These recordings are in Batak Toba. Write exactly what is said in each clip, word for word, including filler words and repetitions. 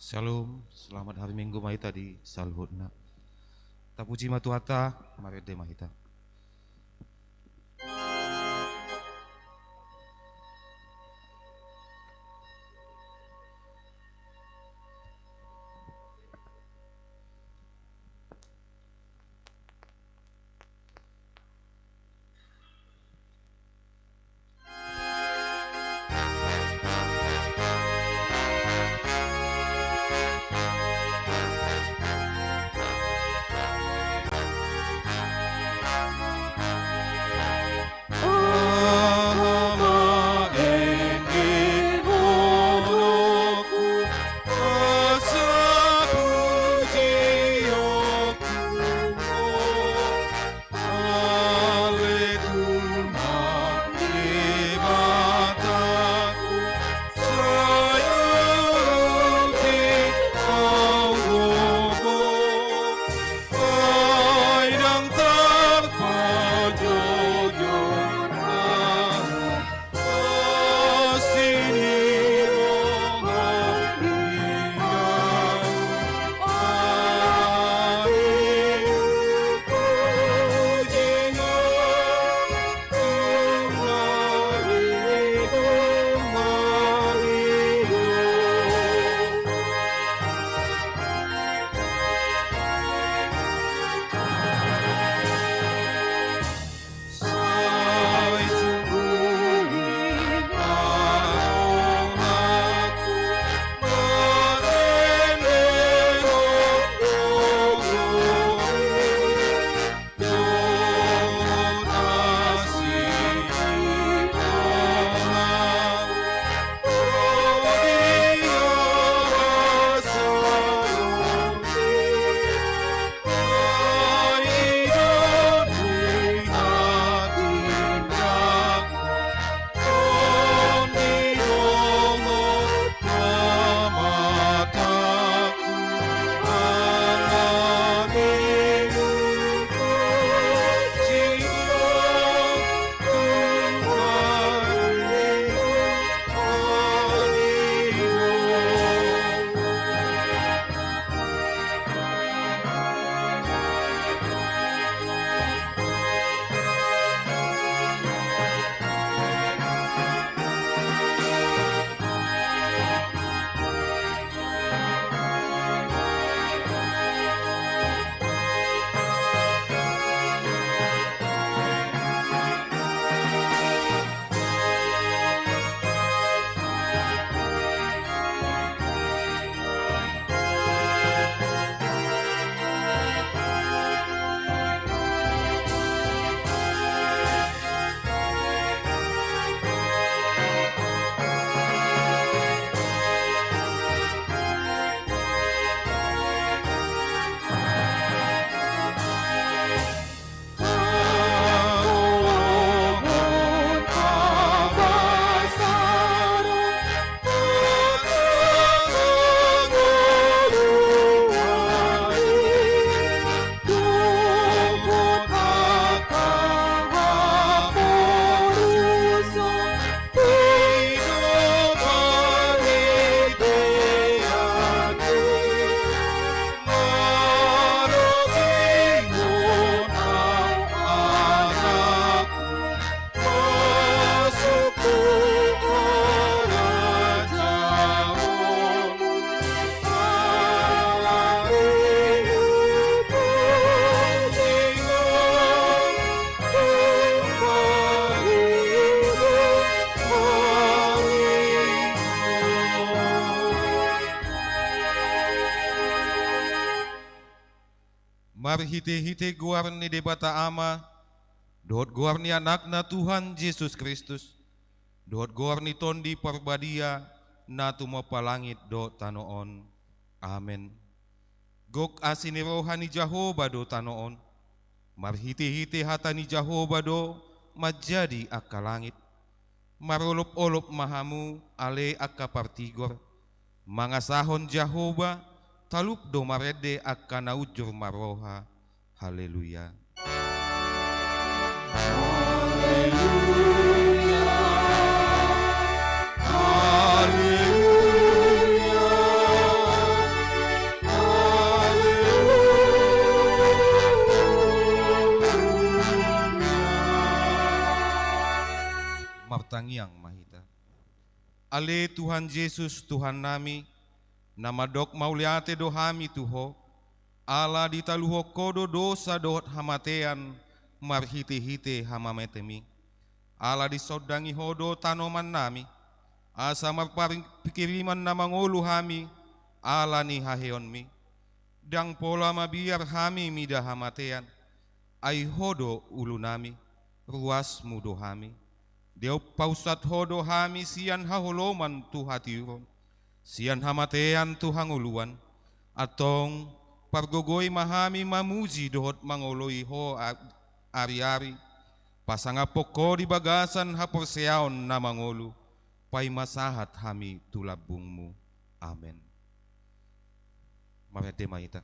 Shalom, selamat hari Minggu ma hita di saluhutna. Tapuji ma Tuhanta, marende ma hita. Marhitehite goar ni Debata Ama, dohot goar ni Anakna Tuhan Jesus Kristus, dohot goar ni Tondi Parbadia, na tumompa langit dohot tano on. Amen. Gok asi ni roha ni Jahowa do tano on. Marhitehite hata ni Jahowa do manjadi angka langit. Marolopolop ma hamu ale angka partigor, mangasahon Jahowa. Talup do marende angka na unjur marroha. Haleluya. Haleluya. Martangiang ma hita. Ale Tuhan Jesus, Tuhannami, na mandok mauliate do hami tu Ho, ala ditaluhon Ho do dosa dohot hamatean marhite-hite hamamatemi. Ala disondangi Ho do tanomannami, asa marpar-, pingkiriman na mangolu hami ala ni haheonmi. Ndang pola mabiar hami mida hamatean, ai Ho do ulunami, ruasmu do hami. Diop pausat Ho do hami sian haholoman tu hatiuron, sian hamatean tu hangoluan. Antong, pargogoi ma hami mamuji dohot mangoloi Ho a-, ari-ari, pasangaphon Ho di bagasan haporseaon na mangolu, paima sahat hami tu lambungmu. Amen. Marende ma hita.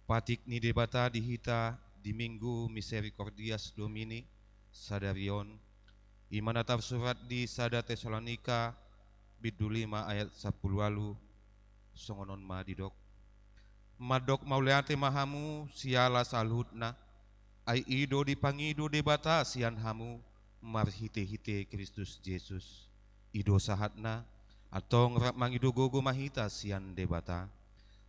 Patik ni Debata di hita di Minggu Misericordias Domini sadari on, i ma na tarsurat di sada Tesalonika bindu lima ayat sampulu ualu, songon on ma didok. Mandok mauliate ma hamu siala saluhutna, ai i do dipangido Debata sian hamu marhite-hite Kristus Jesus. I do sahatna, antong rap mangido gogo ma hita sian Debata.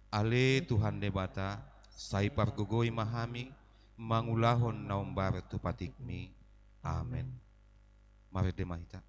Ale Tuhan Debata, sai pargogoi ma hami mangulahon na hombar tu patikmi. Amen. Marende ma hita.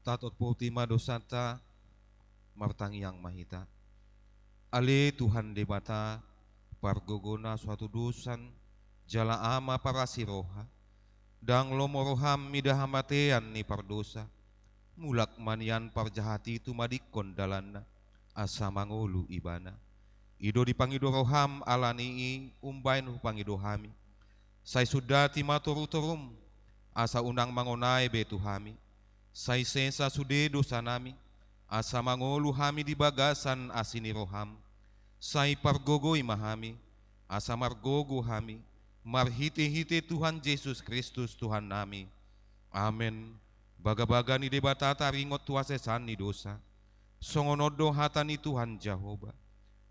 Tatorpoti ma dosanta, martangiang ma hita. Ale Tuhan Debata, pargogo na so hatudosan, jala Ama parasi roha, ndang lomo roham mida hamatean ni pardosa, mulak ma nian parjahat i tumadingkon dalanna, asa mangolu ibana. I do dipangido roham, ala ni i umbahen hupangido hami. Sai sundati ma torutorum, asa unang mangonai be tu hami. Sai sesa sude dosanami, asa mangolu hami di bagasan asi ni roham. Sai pargogoi ma hami, asa margogo hami, marhitehite Tuhan Jesus Kristus Tuhannami. Amen. Bagabaga ni Debata taringot tu hasesaon ni dosa. Songon on do hata ni Tuhan Jahowa.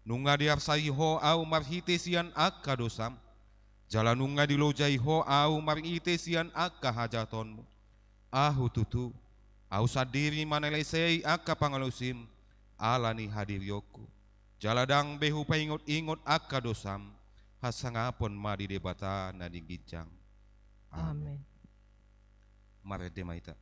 Nunga diarsai ho ahu marhite sian angka dosam, jala nunga dilojai ho ahu marhite sian angka hajahatonmu. Ahu tutu, ahu sandiri manalesei angka pangalaosim ala ni hadirionku. Jala ndang be hupaingotingot angka dosam, hasangapon ma di Debata na di ginjang. Amen. Amen. Marende ma hita.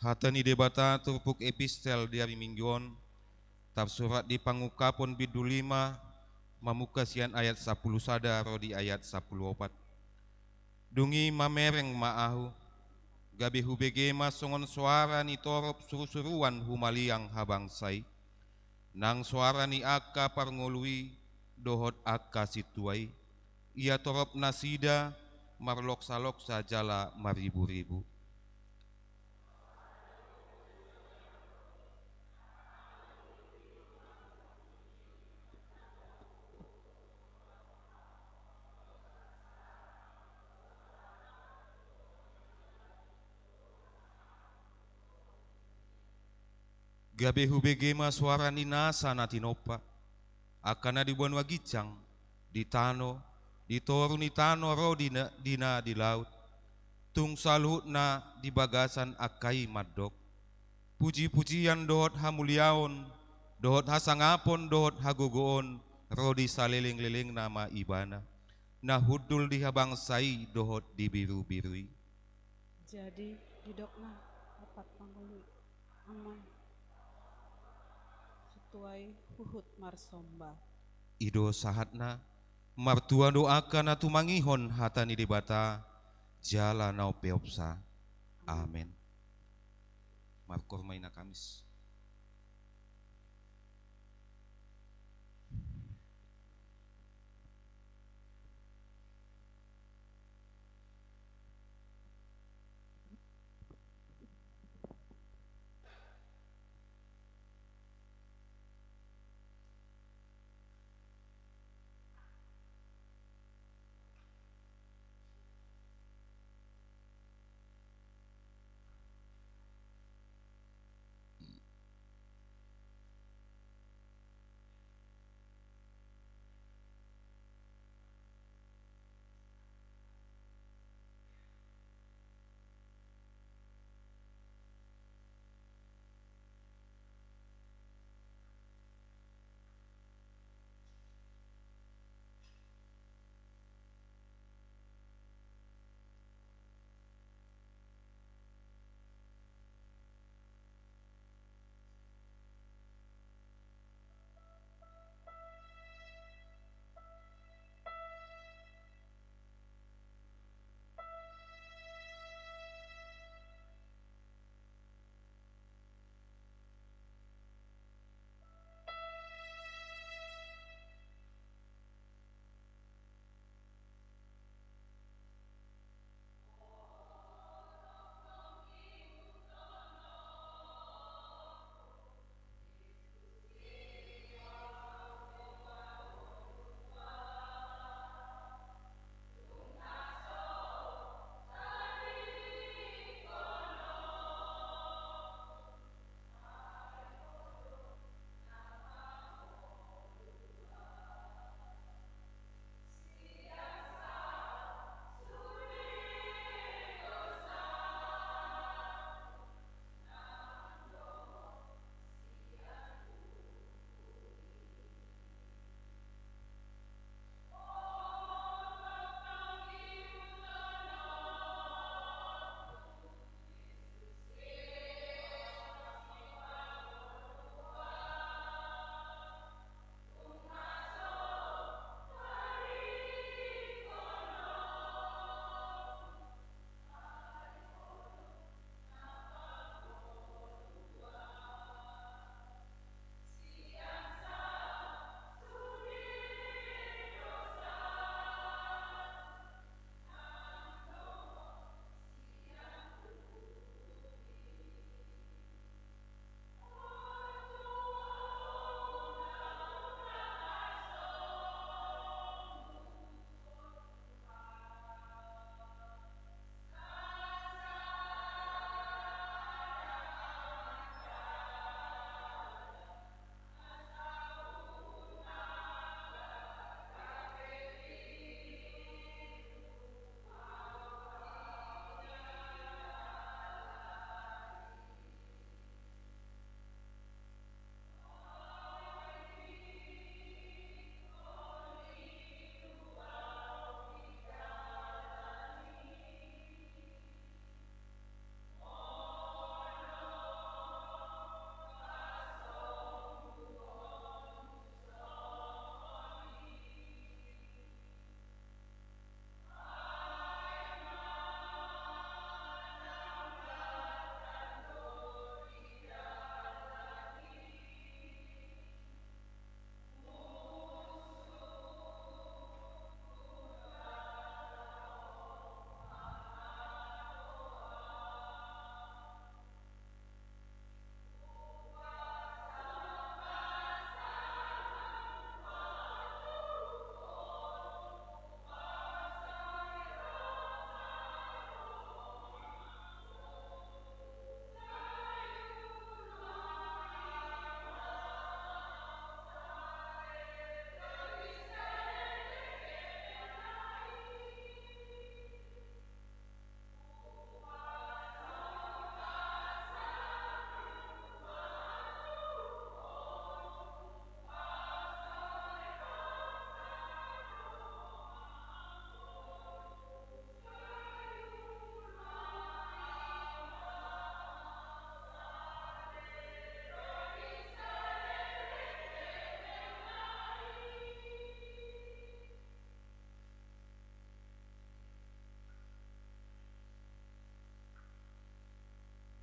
Hata ni Debata turpuk epistel di ari Minggu on, tarsurat di Pangungkapon bindu lima, mamungka sian ayat sampulu sada ro di ayat sampulu opat. Dung i mamereng ma ahu, gabe hubege ma songon soara ni torop surusuruan humaliang habangsa i. Nang soara ni angka parngolu i dohot angka sintua i, ia torop nasida marloksaloksa jala mariburibu. Gabe hubege ma soara ni nasa na tinompa, angka na di banua ginjang, di tano, di toru ni tano ro di na, di na di laut, tung saluhutna di bagasan angka i mandok: Pujipujian dohot hamuliaon, dohot hasangapon, dohot hagogoon ro di salelenglelengna ma Ibana, na hundul di habangsa i dohot di birubiru i. Jadi didokna opat pangolu i: Amen. Sintua i huhut marsomba. I do sahatna. Martua do angka na tumangihon hata ni Debata jala na umpeopsa. Amen. Markoor ma i na Kamis.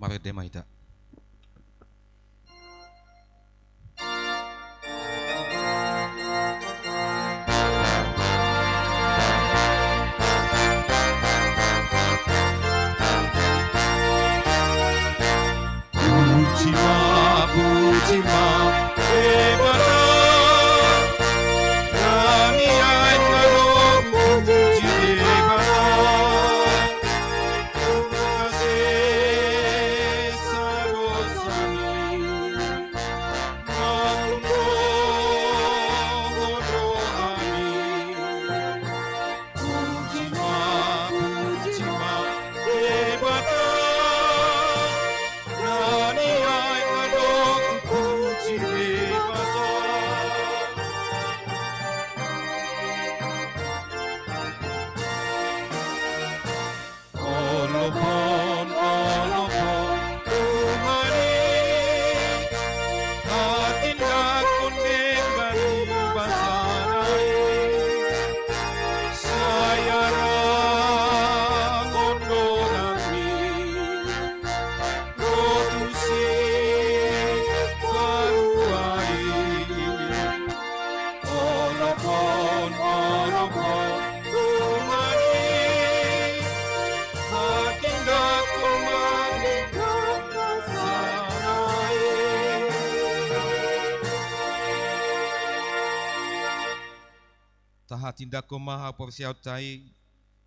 Marende ma hita. Puji ma, puji ma, Debata, na nian adong puji Debata. Olopon, olopon, Tuhan i, hatindangkon denggan ni basana i, sai arangon do nami, do tusi paruai. Olopon, olopon, Tuhan i, hatindangkon ma denggan ni basana i. Tahatindangkon ma haporseaonta i,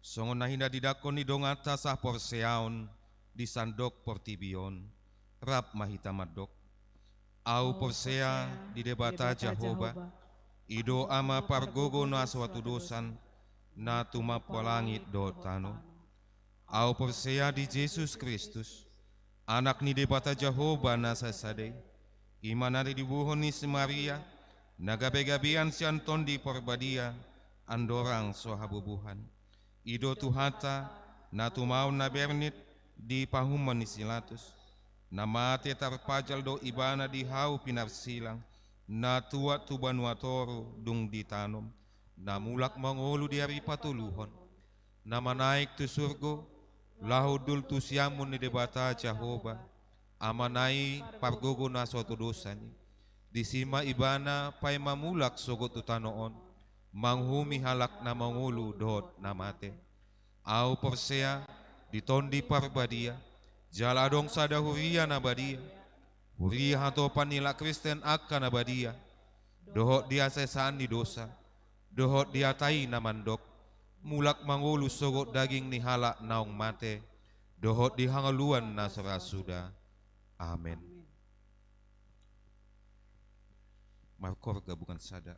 songon na hinatindangkon ni donganta sahaporseaon di sandok portibi on. Rap ma hita mandok. Ahu porsea di Debata Jahowa, i do Ama pargogo na so hatudosan, na tumompa langit dohot tano. Ahu porsea di Jesus Kristus, Anak ni Debata Jahowa na sasada i, i ma na dilibuhon ni si Maria, na gabegabean sian Tondi Parbadia, andorang so habubuhan. I do Tuhanta, na tumaon na bernit di pahuman ni si Latus, na mate tarpajal do Ibana di hau pinarsilang, na tuat tu banua toru dung ditanom, na mulak mangolu di ari patoluhon, na manaek tu surgo, laho hundul tu siamun ni Debata Jahowa, Amana i pargogo na so hatudosan i. Disi ma Ibana paima mulak sogot tu tano on, manguhumi halak na mangolu dohot na mate. Ahu porsea di Tondi Parbadia, jala adong sada huria na badia, huria hatopan ni halak Kristen angka na badia, dohot di hasesaan ni dosa, dohot di hata i na mandok, mulak mangolu sogot daging ni halak naung mate, dohot di hangoluan na so ra suda. Amen. Markorga bukan sada.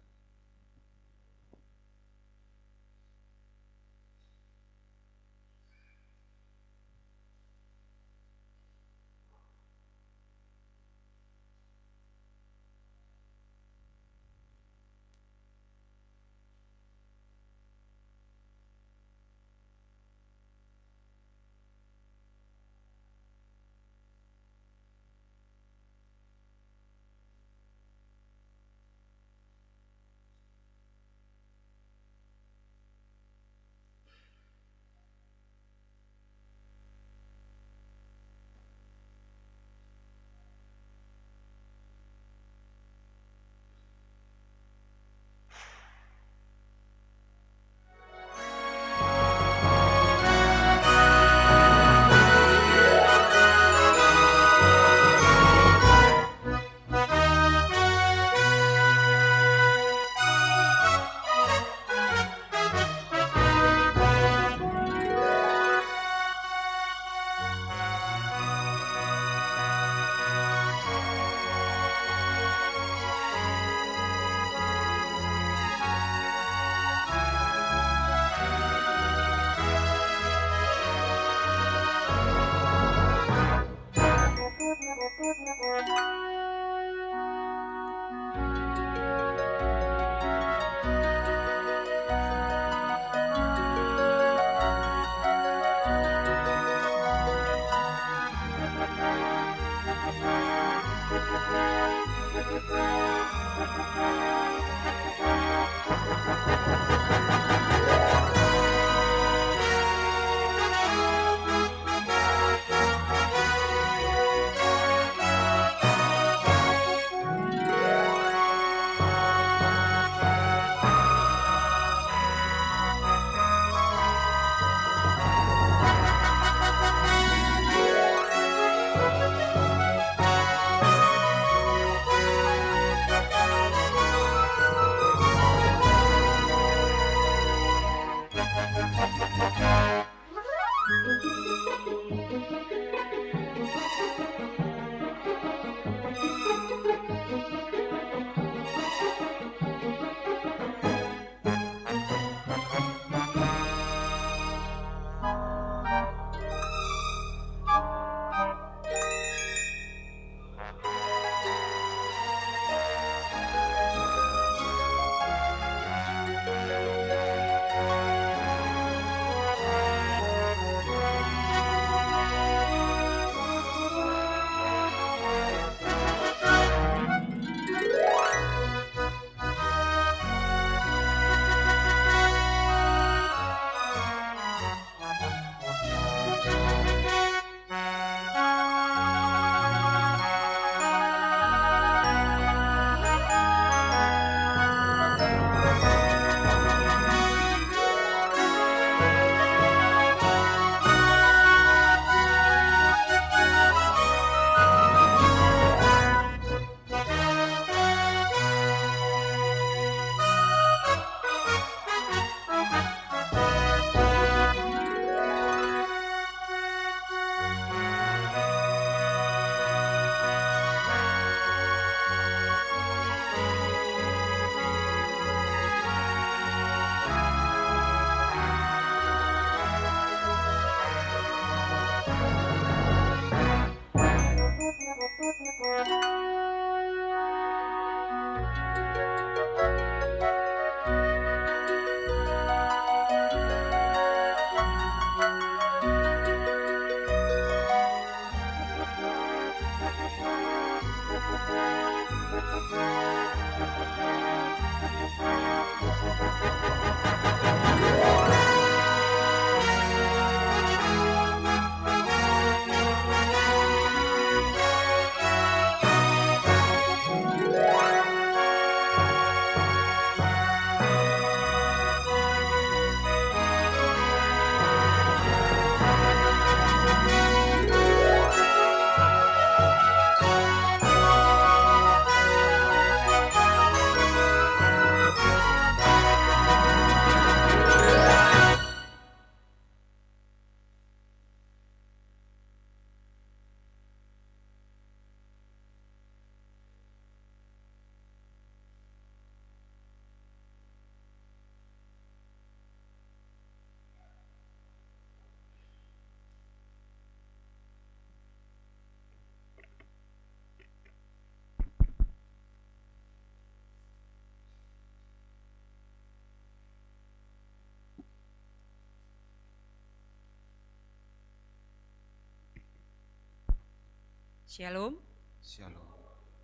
Syalom. Syalom.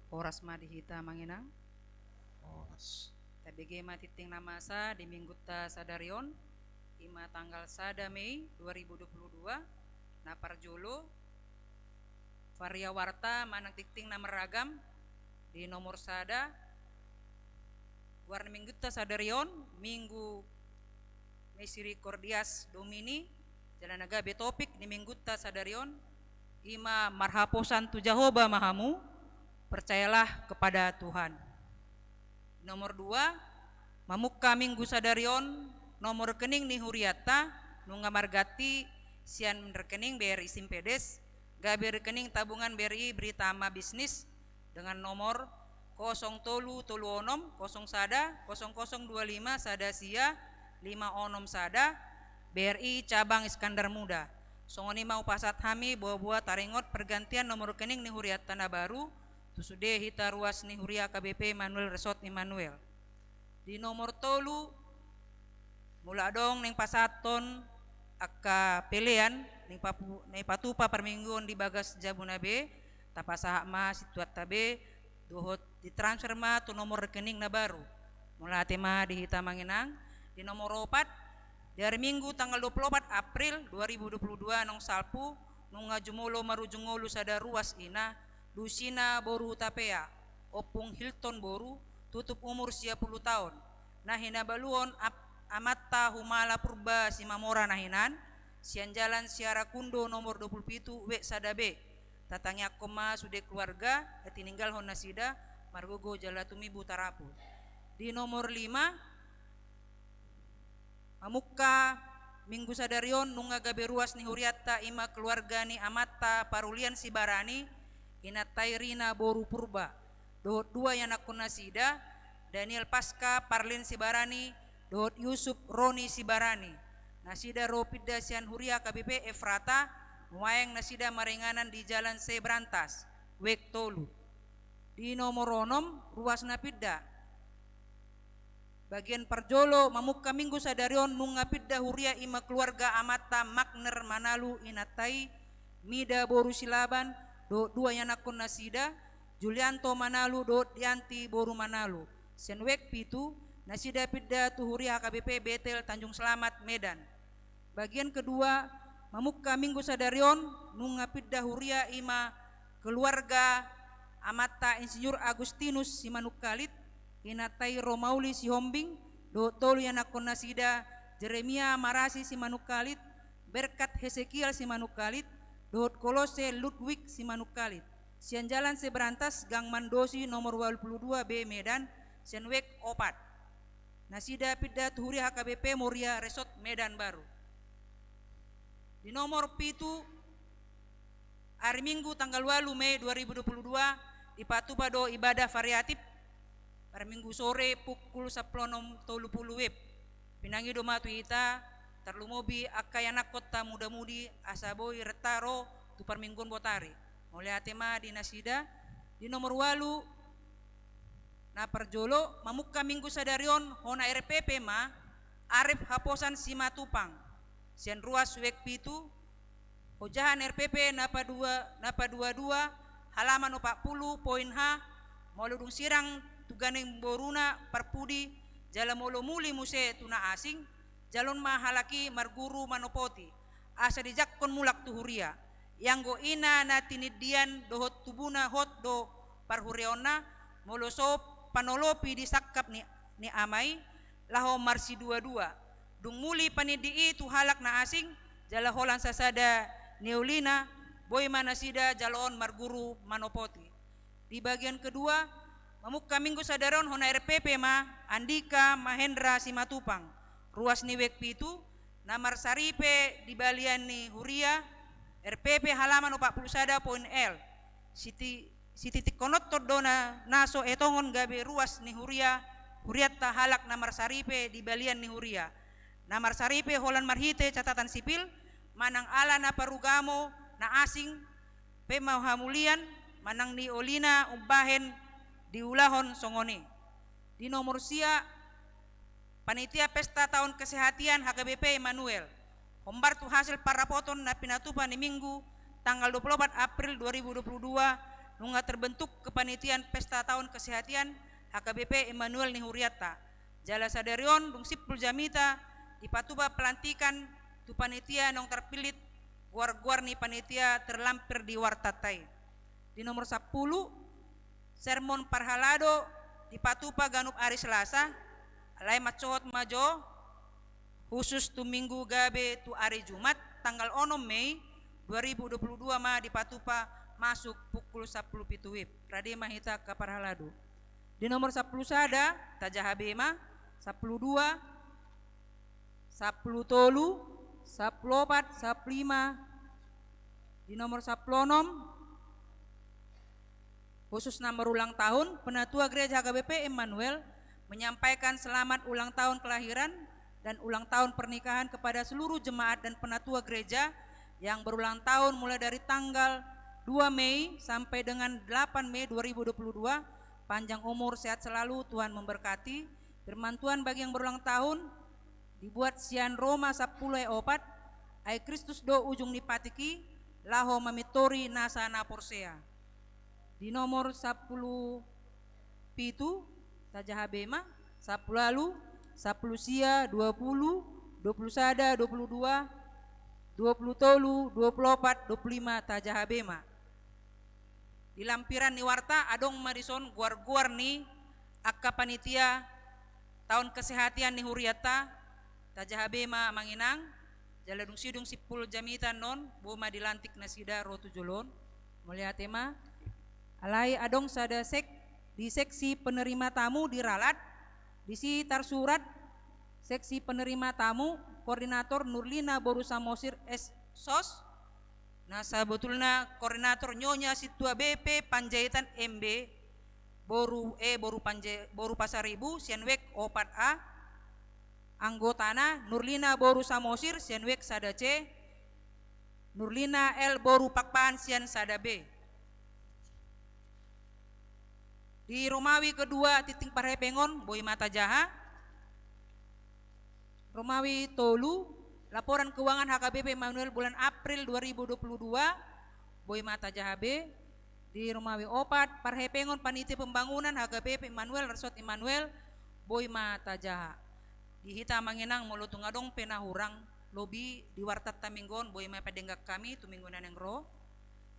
Horas ma di hita, Amang Inang. Horas. Tabege ma tingting na masa di minggunta sadari on, i ma tanggal sada Mei dua ribu dua puluh dua, na parjolo, varian warta manang tingting na marragam. Di nomor sada, goar ni minggunta sadari on, Minggu Misericordias Domini, jala na gabe topik ni minggunta sadari on, i ma marhaposan tu Jahowa ma hamu, percayalah kepada Tuhan. Nomor dua, mamungka minggu sadari on, nomor rekening ni hurianta, nunga marganti sian rekening B R I Simpedes, gabe rekening tabungan B R I Britama Bisnis, dengan nomor kosong tolu tolu onom kosong sada kosong kosong dua lima sada sia lima onom sada, B R I Cabang Iskandar Muda. Songon i ma hupasahat hami boa-boa taringot pergantian nomor rekening ni hurianta na baru, tu sude hita ruas ni huria H K B P Immanuel Resort Immanuel. Di nomor tolu, molo adong naeng pasahathon angka pelean naeng papu-, naeng patupa parmingguon di bagas jabuna be, tapasahat ma situanta be, dohot ditransfer ma tu nomor rekening na baru. Mauliate ma di hita, Amang Inang. Di nomor opat, di hari Minggu tanggal dua puluh opat April dua ribu dua puluh dua, naung salpu, nunga jumolo marujung ngolu sada ruas, ina Dusina boru Hutapea, Ompung Hilton boru, tutup umur sia pulu taon, na hinabaluhon ap-, amanta Humala Purba Simamora na hinan, sian Jalan Siarakundo nomor dua pulu pitu, web sada B. Tatangiangkon ma sude keluarga na tininggalhon nasida, margogo jala tumibu tarapul. Di nomor lima, mamungka minggu sadari on nunga gabe ruas ni hurianta, i ma keluarga ni amanta Parulian Sibarani, inanta i Rina boru Purba, dohot dua ianakkon nasida, Daniel Paska Parlin Sibarani, dohot Yusuf Roni Sibarani. Nasida ro pinda sian huria H K B P Efrata, nuaeng nasida maringanan di Jalan Sebrantas, web tolu. Di nomor onom, ruas na pinda. Bagian parjolo, mamungka minggu sadari on nunga pinda huria, i ma keluarga amanta Magner Manalu, inanta i Mida boru Silaban, dohot dua ianakkon nasida, Julianto Manalu dohot Dianti boru Manalu. Sian web pitu, nasida pinda tu huria H K B P Betel Tanjung Selamat, Medan. Bagian kedua, mamungka minggu sadari on nunga pinda huria, i ma keluarga amanta Insinyur Agustinus Simanungkalit, inanta i Romauli Sihombing, dohot tolu ianakkon nasida, Jeremia Marasi Simanungkalit, Berkat Hesekiel Simanungkalit, dohot Kolose Ludwig Simanungkalit. Sian Jalan Sebrantas, Gang Mandosi nomor ualu pulu dua B, Medan, sian web opat. Nasida pinda tu huria H K B P Moria Resort, Medan Baru. Di nomor pitu, ari Minggu tanggal ualu Mei dua ribu dua puluh dua, dipatupa do ibadah variatif, parminggu sore pukul sampulu onom tolu pulu web. Pinangido ma tu hita, tarlumobi angka ianakhonta muda-mudi, asa boi renta ro tu parmingguon botari. Mauliate ma di nasida. Di nomor ualu, na parjolo, mamungka Minggu sadari on hona R P P ma, Arif Haposan Simatupang, sian ruas web pitu, ojahan R P P na padua, na padua-dua, halaman opat pulu, poin H, molo dung sirang tu ganup boruna parpudi, jala molo muli muse tu na asing, jalo on ma halak i marguru manopoti, asa dijangkon mulak tu huria. Ianggo ina na tinindian dohot tubuna hot do parhuriaonna, molo so panolopi di sangkap ni, ni ama i, laho marsiduadua. Dung muli panindi i tu halak na asing, jala holan sasada niulina, boi ma nasida jaloon marguru manopoti. Di bagian kedua, mamungka Minggu sadari on hona R P P ma Andika Mahendra Simatupang, ruas ni wijk pitu, na marsaripe di balian ni huria, R P P halaman opat pulu sada poin L. Siti-, sititikkononhon do na, na so etongon gabe ruas ni huria, hurianta halak na marsaripe di balian ni huria. Na marsaripe holan marhite catatan sipil, manang ala na parugamo na asing, pe ma hamulian, manang niulina umbahen diulahon songon i. Di nomor sia, panitia pesta taon kesehatan H K B P Immanuel. Hombar tu hasil parrapoton na pinatupa ni Minggu tanggal dua pulu opat April dua ribu dua pulu dua, nunga terbentuk kepanitiaan pesta taon kesehatan H K B P Immanuel ni hurianta. Jala sadari on dung simpul jamita dipatupa pelantikan tu panitia naung tarpillit, goar-goar ni panitia terlampir di wartanta i. Di nomor sampulu, sermon parhalado dipatupa ganup ari Selasa, alai mansohot ma jo, khusus tu Minggu gabe tu ari Jumat, tanggal onom Mei dua ribu dua pulu dua ma dipatupa masuk pukul sampulu pitu WIB. Rade ma hita angka parhalado. Di nomor sampulu sada, tajaha be ma, sampulu dua, sampulu tolu, sampulu opat, sampulu lima. Di nomor sampulu onom, khusus na marulang tahun, Penatua Gereja H K B P Immanuel menyampaikan selamat ulang tahun kelahiran dan ulang tahun pernikahan kepada seluruh jemaat dan penatua gereja yang berulang tahun mulai dari tanggal dua Mei sampai dengan delapan Mei dua ribu dua puluh dua. Panjang umur, sehat selalu, Tuhan memberkati. Firman Tuhan bagi yang berulang tahun dibuat sian Roma sampulu ayat opat, ai Kristus do ujung ni patik i, laho mamintori nasa na porsea. Di nomor sampulu pitu, tajaha be ma, sampulu ualu, sampulu sia, dua pulu, dua pulu sada, dua pulu dua, dua pulu tolu, dua pulu opat, dua pulu lima, tajaha be ma. Di lampiran ni warta adong ma dison goar-goar ni angka panitia taon kesehatan ni hurianta, tajaha be ma amang inang, jala dung sidung simpul jamita annon, boi ma dilantik nasida ro tu jolo on. Mauliate ma. Alai adong sada sek-, di seksi penerima tamu di ralat, disi tarsurat seksi penerima tamu, koordinator Nurlina boru Samosir S Sos, na sabotulna koordinator Nyonya Sintua B P Panjaitan M B, boru, eh, boru Panja-, boru Pasaribu, sian wijk opat A, anggotana Nurlina boru Samosir, sian wijk sada C, Nurlina L boru Pakpahan, sian sada B. Di Romawi kedua, tingting parhepengon, boi ma tajaha. Romawi tolu, laporan keuangan H K B P Immanuel bulan April dua ribu dua puluh dua, boi ma tajaha be. Di Romawi opat, parhepengon panitia pembangunan H K B P Immanuel, Resort Immanuel, boi ma tajaha. Di hita amang inang, molo tung adong pe na hurang lobi di wartanta minggu on, boi ma padenggan hami tu minggu na naeng ro.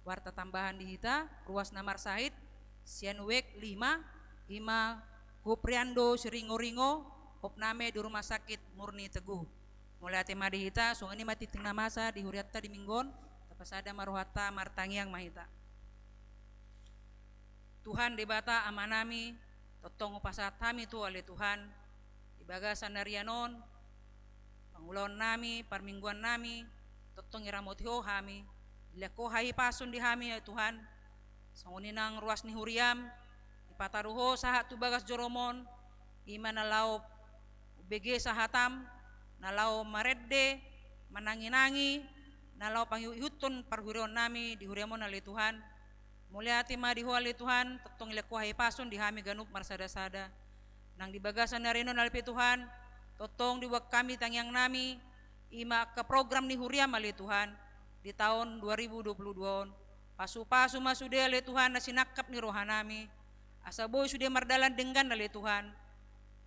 Warta tambahan di hita, ruas na marsahit, sian wijk lima, ima Kupriando Siringoringo, hop name di Rumah Sakit Murni Teguh. Mauliate ma di hita, songon i ma tingting na masa di hurianta di minggu on, tapasada ma rohanta, martangiang ma hita. Tuhan Debata Amanami, tongtong hupasahat hami tu Ho ale Tuhan, di bagasan arian on, pangulaonnami, parmingguannami, tongtong diramoti Ho hami, dilehon Ho hahipason di hami, ya Tuhan, songon i nang ruas ni huriam, dipataru Ho sahat tu bagas joroM on, ima na laho umbege sahatam, na laho marende, manangi-nangi, na laho pangihut-ihuthon parhuriaonnami di huriaM on ale Tuhan. Mauliate ma di Ho ale Tuhan, tongtong dilehon Ho hahipason di hami ganup marsada-sada. Nang di bagasan ari on ale pe Tuhan, tongtong diboan hami tangiangnami, ima angka program ni huriaM ale Tuhan, di taon dua ribu dua puluh dua on. Pasu-pasu ma sude ale Tuhan na sinangkap ni rohanami, asa boi sude mardalan denggan ale Tuhan.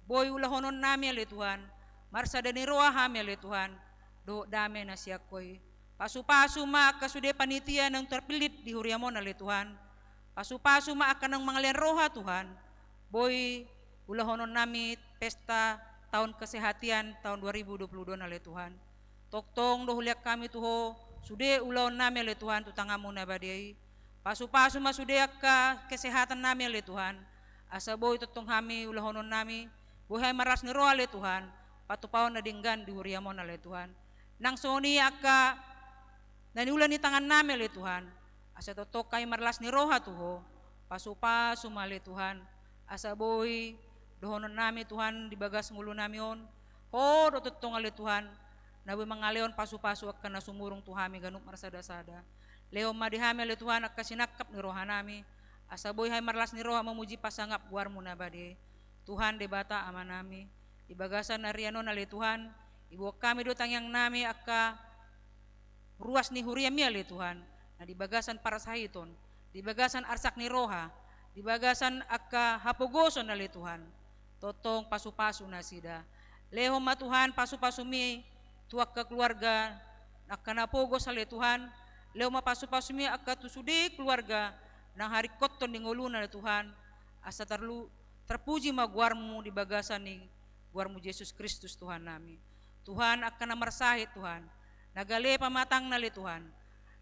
Boi ulahononnami ale Tuhan, marsada ni roha hami ale Tuhan, dohot dame na sian Ho i. Pasu-pasu ma angka sude panitia naung terpilih di huriam on ale Tuhan. Pasu-pasu ma angka naung mangalehon roha Tuhan. Boi ulahononnami pesta taon kesehatan taon dua ribu dua puluh dua on ale Tuhan. Tongtong do hulean hami tu Ho sude ulaonnami ale Tuhan tu tanganMu na badia i. Pasu-pasu ma sude angka kesehatannami ale Tuhan. Asa boi tongtong hami ulahononnami, boi hami marlas ni roha ale Tuhan, patupaon na denggan di huriam on ale Tuhan. Nang songon i angka na niula ni tangannami ale Tuhan, asa tongtong hami marlas ni roha tu Ho. Pasu-pasu ma ale Tuhan, asa boi dohononnami Tuhan di bagas ngolunami on, Ho do tongtong ale Tuhan, na boi mangalehon pasu-pasu angka na sumurung tu hami ganup marsada-sada. Lehon ma di hami ale Tuhan angka sinangkap ni rohanami, asa boi hami marlas ni roha mamuji pasangap goarMu na badia i. Tuhan Debata Amanami, di bagasan arian on ale Tuhan, iboan hami do tangiangnami angka ruas ni huriamMi ale Tuhan, na di bagasan parsahiton, di bagasan arsak ni roha, di bagasan angka hapogoson ale Tuhan. Tongtong pasu-pasu nasida. Lehon ma Tuhan pasu-pasuMi tu angka keluarga angka na pogos ale Tuhan. Lehon ma pasu-pasuMi angka tu sude keluarga na haringkothon di ngoluna ale Tuhan. Asa terlu-, terpuji ma goarMu di bagasan ni goarMu Jesus Kristus Tuhannami. Tuhan, angka na marsahit Tuhan, na gale pamatangna ale Tuhan,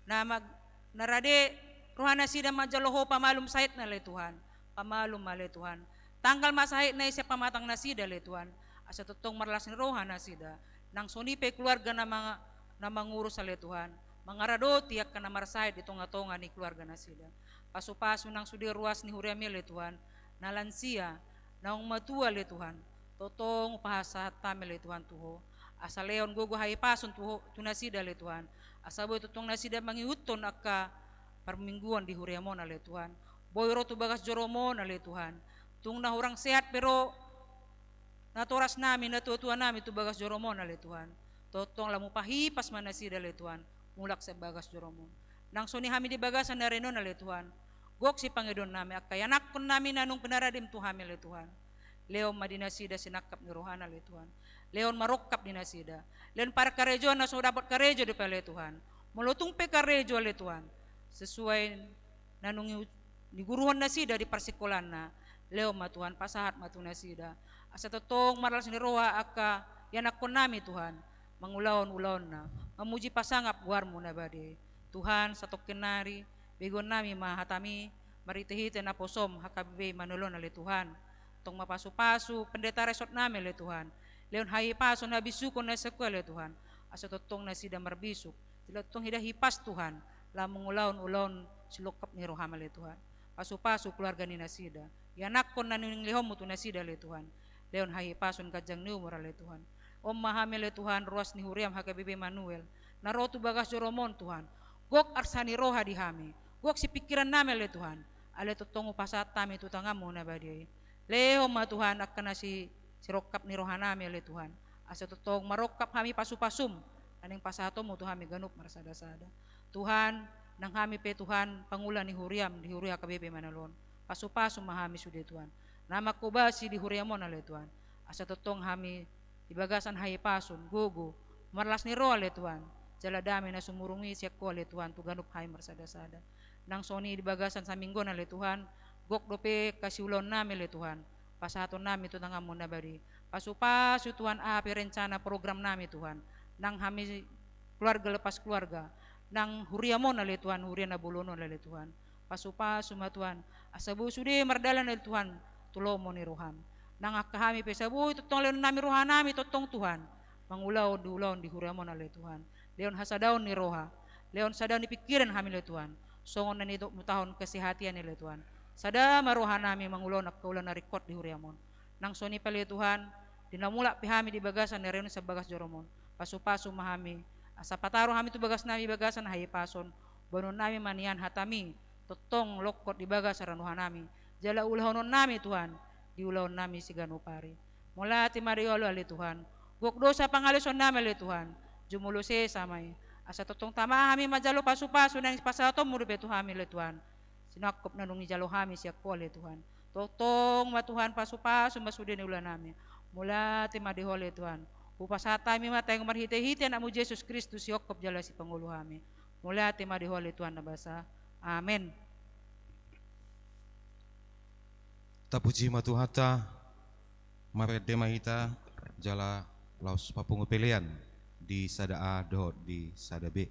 na mag-, na rade rohanasida manjalo Ho pamalum sahitna ale Tuhan, pamalum ma ale Tuhan. Tanggal ma sahitna i sian pamatangnasida ale Tuhan, asa tongtong marlas ni roha nasida. Nang songon i pe keluarga na manga-, na mangurus ale Tuhan, mangaradoti angka na marsahit di tonga-tonga ni keluarganasida. Pasu-pasu nang sude ruas ni huriamMi ale Tuhan, na lansia, naung matua ale Tuhan. Tongtong hupasahat hami ale Tuhan tu Ho. Asa lehon gogo hahipason tu Ho, tu nasida ale Tuhan. Asa boi tongtong nasida mangihuthon angka parmingguon di huriam on ale Tuhan. Boi ro tu bagas joroM on ale Tuhan. Tung na hurang sehat pe ro natorasnami, natua-tuanami tu bagas joroM on ale Tuhan. Tongtong lam hupahipas ma nasida ale Tuhan, mulak sian bagas joroM on. Nang songon i hami di bagasan ni ari on ale Tuhan, gok sipangidoonnami angka ianakkonnami na nunga pinaradeM tu hami ale Tuhan. Lehon ma di nasida sinangkap ni rohana ale Tuhan. Lehon ma rongkap di nasida. Lehon parkarejoan na so dapot karejo dope ale Tuhan. Molo tung pe karejo ale Tuhan, sesuai na nunga ni-, niguruhon nasida di parsingkolanna, lehon ma Tuhan, pasahat ma tu nasida. Asa tongtong marlas ni roha angka ianakkonnami Tuhan, mangulahon ulaonna, mamuji pasangap goarMu na badia i. Tuhan, satongkin nari, begeonnami ma hataMi, marhite-hite naposoM H K B P Immanuel on ale Tuhan. Tong ma pasu-pasu pendeta resort nami ale Tuhan. Lehon hahipason, habisuhon na sian Ho ale Tuhan. Asa tongtong nasida marbisuk. Jala tongtong hida hipas Tuhan, laho mangulahon ulaon silongkap ni rohaM ale Tuhan. Pasu-pasu keluarga ni nasida. Ianakkon na nilehonMu tu nasida ale Tuhan. Lehon hahipason, ganjang ni umur ale Tuhan. On ma hami ale Tuhan, ruas ni huriaM H K B P Immanuel. Na ro tu bagas joroM on Tuhan. Gok arsa ni roha di hami. Gok sipingkiran nami ale Tuhan. Alai tongtong hupasahat hami tu tanganMu na badia i. Lehon ma Tuhan angka na si-, sirongkap ni roha nami ale Tuhan. Asa tongtong marongkap hami pasu-pasuM, na naeng pasahatonMu tu hami ganup marsada-sada. Tuhan, nang hami pe Tuhan, pangula ni huriaM di huria H K B P Immanuel on. Pasu-pasu ma hami sude Tuhan. Na manghobasi di huriaM on ale Tuhan. Asa tongtong hami di bagasan hahipason, gogo, marlas ni roha ale Tuhan. Jala dame na sumurung i sian Ho ale Tuhan, tu ganup hami marsada-sada. Nang songon i di bagasan saminggu on ale Tuhan, gok dope angka siulaon nami ale Tuhan. Pasahaton nami tu tanganMu na badia i. Pasu-pasu Tuhan, aha pe rencana program nami Tuhan. Nang hami keluarga lepas keluarga. Nang huriaM on ale Tuhan, huria na bolon on ale Tuhan. Pasu-pasu ma Tuhan, asa boi sude mardalan ale Tuhan, tu lomo ni rohaM. Nang angka hami pe asa boi tongtong lehon nami roha nami tongtong Tuhan. Mangulahon di ulaon di huriaM on ale Tuhan. Lehon hasadaon ni roha. Lehon sadaon ni pingkiran hami ale Tuhan. Songon na nitopMu taon kesehatan i ale Tuhan. Sada ma roha nami mangulahon angka ulaon na ringkot di huriaM on. Nang songon i pe ale Tuhan, di na mulak pe hami di bagasan ni ari on sian bagas joroM on. Pasu-pasu ma hami. Asa pataru hami tu bagas nami bagasan hahipason. Boanon nami ma nian hataMi. Tongtong longkot di bagas roha nami. Jala ulahonon nami Tuhan. Di ulaon nami siganup ari. Mauliate ma di Ho ale Tuhan. Gok dosa pangalaosion nami ale Tuhan. Jumolo sesa ma i. Asa tongtong tama hami manjalo pasupasu naeng pasahatonmu dope tu hami ale Tuhan. Sinangkop na dung dijalo hami sian Ho ale Tuhan. Tongtong ma Tuhan pasupasu ma sude ni ulaonnami. Mauliate ma di Ho ale Tuhan. Hupasahat hami ma tahi marhitehite Anakmu Jesus Kristus sihomhom jala sipangolu hami. Mauliate ma di Ho ale Tuhan na basa. Amen. Tapuji ma Tuhanta. Marende ma hita jala laos papungu pelean di sada A dohot di sada B.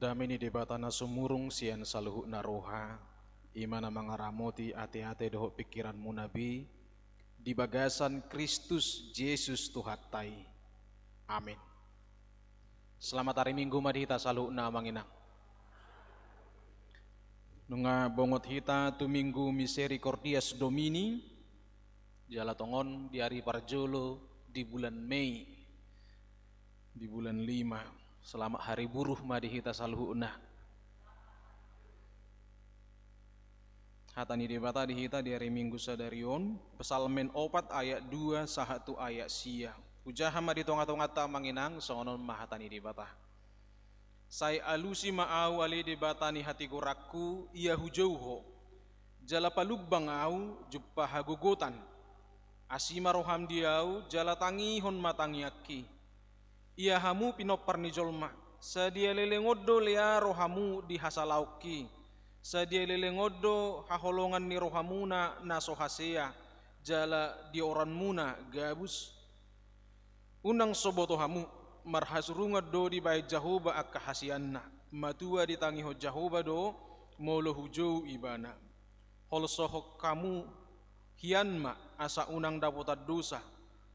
Dame ni Debata na sumurung sian saluhutna roha, i ma na mangaramoti ateate dohot pingkiranmuna be, di bagasan Kristus Jesus Tuhanta i. Amin. Selamat hari Minggu ma di hita saluhutna, Amang Inang. Nunga bongot hita tu Minggu Misericordias Domini, jala tongon di ari parjolo di bulan Mei, di bulan lima. Selamat hari buruh ma di hita saluhutna. Hata ni Debata di hita di ari Minggu sadari on, Psalmen opat ayat dua sahat tu ayat sia. Hujaha ma di tonga-tonganta, Amang Inang, songon on ma hata ni Debata. Sai alusi ma ahu, ale Debata ni hatigoranku, ia hujou Ho. Jala palumbang ahu jumpa hagogotan. Asi ma roham di ahu, jala tangihon ma tangiangki. Ia hamu pinompar ni jolma, sadia leleng on do lea rohamu di hasalaonki, sadia leleng on do haholongan ni rohamuna na so hasea, jala dioranmuna gabus. Unang so boto hamu, marhasurungan do dibahen Jahowa angka haseanna, matua ditangihon Jahowa do molo hujou Ibana. Holsohon hamu hian ma asa unang dapotan dosa,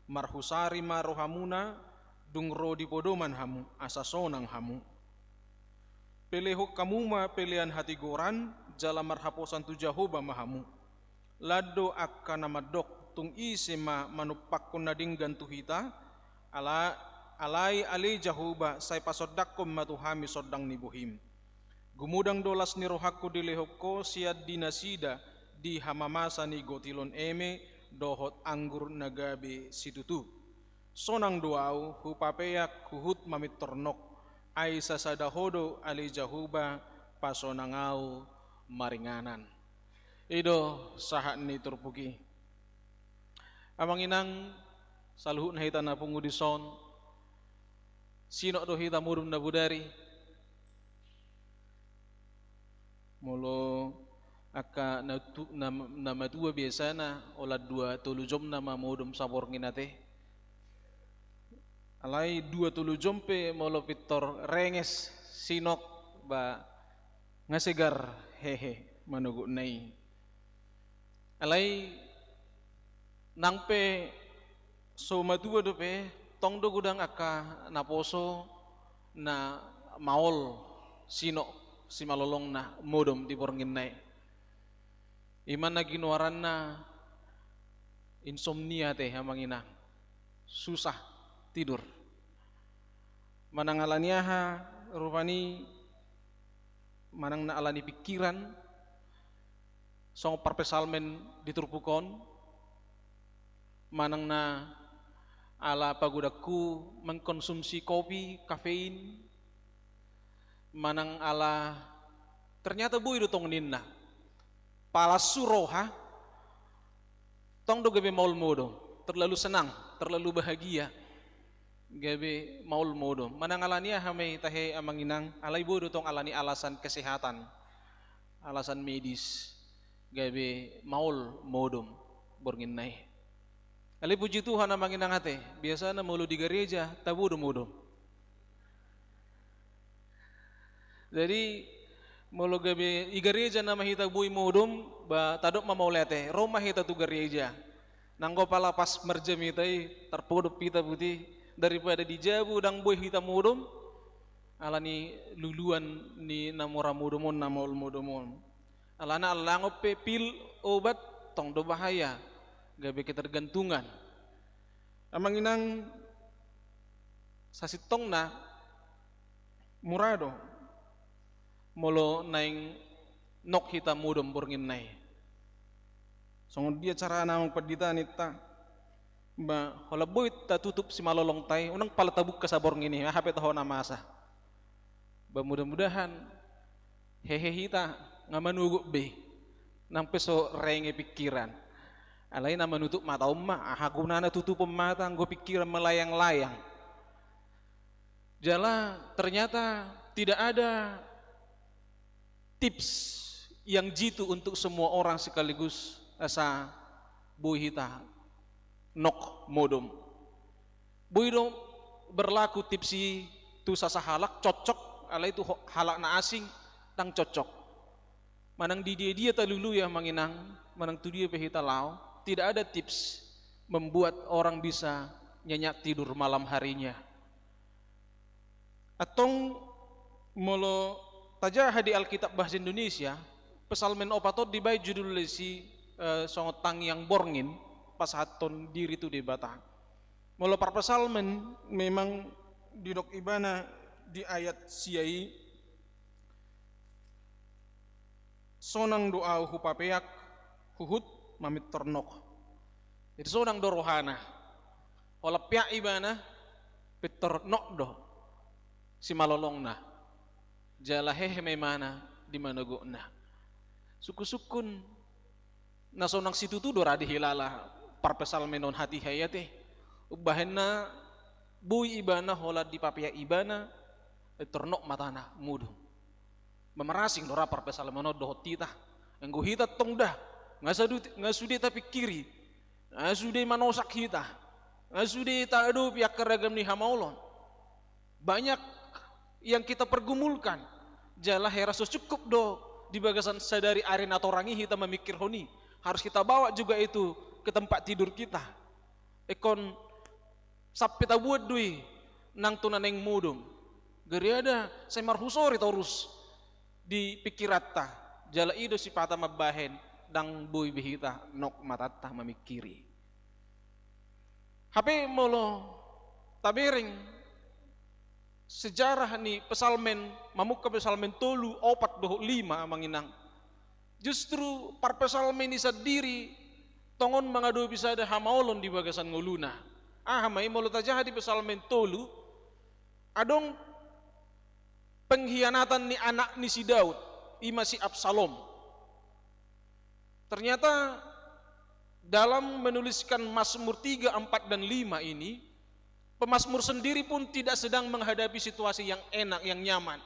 marhusari ma rohamuna, dung ro di podoman hamu, asa sonang hamu. Pelehon hamu ma pelean hatigoran, jala marhaposan tu Jahowa ma hamu. Lan do angka na mandok, tung ise ma manumpakkon na denggan tu hita? Ala, alai ale Jahowa, sai pasondangkon ma tu hami sondang ni bohim. Gumodang do las ni rohangku dilehon Ho sian di nasida di hamamasa ni gotilon eme dohot anggur na gabe situtu. Sonang do ahu hupapeak huhut mamintor nok, ai sasada Ho do ale Jahowa pasonang ahu maringanan. I do sahat ni turpuk i. Amang Inang, saluhutna hita na pungu dison, sinok do hita modom na bodari. Molo angka na tu-, na, na matua biasana holan dua tolu jom nama modom saborngin ate. Alai dua tolu jom pe molo pintor renges sinok, ba nga segar hehe manogotna i. Alai nang pe so matua dope, tong do godang angka naposo na maol sinok simalolongna modom di bornginna i. I ma na ginoaranna insomnia ate, Amang Inang. Susah tidur. Manang alani aha rupani, manang na alani pikiran, songon parpsalmen di turpuk on, manang na ala pagodangku mengkonsumsi kopi, kafein, manang ala ternyata boi do tong ninna. Palassu roha, tong do gabe maol modom, terlalu senang, terlalu bahagia, gabe maol modom. Manang alani aha ma i tahe, Amang Inang, alai boi do tong alani alasan kesehatan, alasan medis, gabe maol modom bornginna i. Alai puji Tuhan, Amang Inang ate, biasana molo di gareja tabo do modom. Jadi molo gabe i gareja nama hita boi modom, ba tadok ma mauliate, ro ma hita tu gareja. Nanggo pala pas marjamita i tarpodop hita buti, daripada di jabu ndang boi hita modom, alani luluan ni na mora modom on, na maol modom on. Alana allangon pe pil obat, tong do bahaya, gabe ketergantungan. Amang Inang, sasintongna mura do molo naeng nok hita modom bornginna i. Songon dia carana, Amang Pandita, ninta? Ba holan boi tatutup simalolongta i, unang pala tabungka saborngin i, aha pe toho na masa. Ba mudah-mudahan hehe hita nga manogot be, nang pe so renge pikiran. Alai na manutup mata on ma, aha gunana tutupon mata anggo pikiran melayang-layang? Jala ternyata tidak ada tips yang jitu untuk semua orang sekaligus asa boi hita nok modom. Boi do berlaku tips i tu sasahalak cocok, alai tu ho-, halak na asing ndang cocok. Manang di dia-dia talului, Amang Inang, manang tu dia pe hita laho, tidak ada tips membuat orang bisa nyenyak tidur malam harinya. Antong molo tajaha di Alkitab bahasa Indonesia, Psalmen opat on dibaen judul disi, eh, songon tangiang borngin, pasahathon diri tu Debata. Molo parpsalmen memang didok ibana di ayat sia i, sonang do ahu hupapeak, huhut mamintor nok. Jadi sonang do rohana. Holan peak ibana, pintor nok do simalolongna. Jala hehe ma imana di manogotna. Sungkun-sungkun na sonang situtu do ra dihilala parpsalmen on hatiha i ate. Umbahen na boi ibana holan dipapeak ibana, pintor nok matana, modom. Marasing do ra parpsalmen on dohot hita. Anggo hita tong da, nga sude, nga sude tapingkiri, nga sude manosak hita, nga sude taadopi angka ragam ni hamaolon. Banyak yang kita pergumulkan. Jala hera so cukup do di bagasan sadari ari na torang i hita mamingkirhon i. Harus kita bawa juga itu ke tempat tidur kita. Ingkon sampe tabuat do i nang tu na naeng modom. Gariada sai marhusori torus di pingkiranta. Jala i do sipata mambahen ndang boi be hita nok matanta mamingkiri. Hape molo tabereng sejarah ni psalmen, mamungka psalmen tolu, opat dohot lima, amang inang, justru parpsalmen i sandiri tongon mangadopi sada hamaolon di bagasan ngoluna. Aha ma i? Molo tajaha di psalmen tolu, adong pengkhianatan ni anak ni si Daud, i ma si Absalom. Ternyata dalam menuliskan Mazmur tiga, empat, dan lima ini, pemazmur sendiri pun tidak sedang menghadapi situasi yang enak, yang nyaman.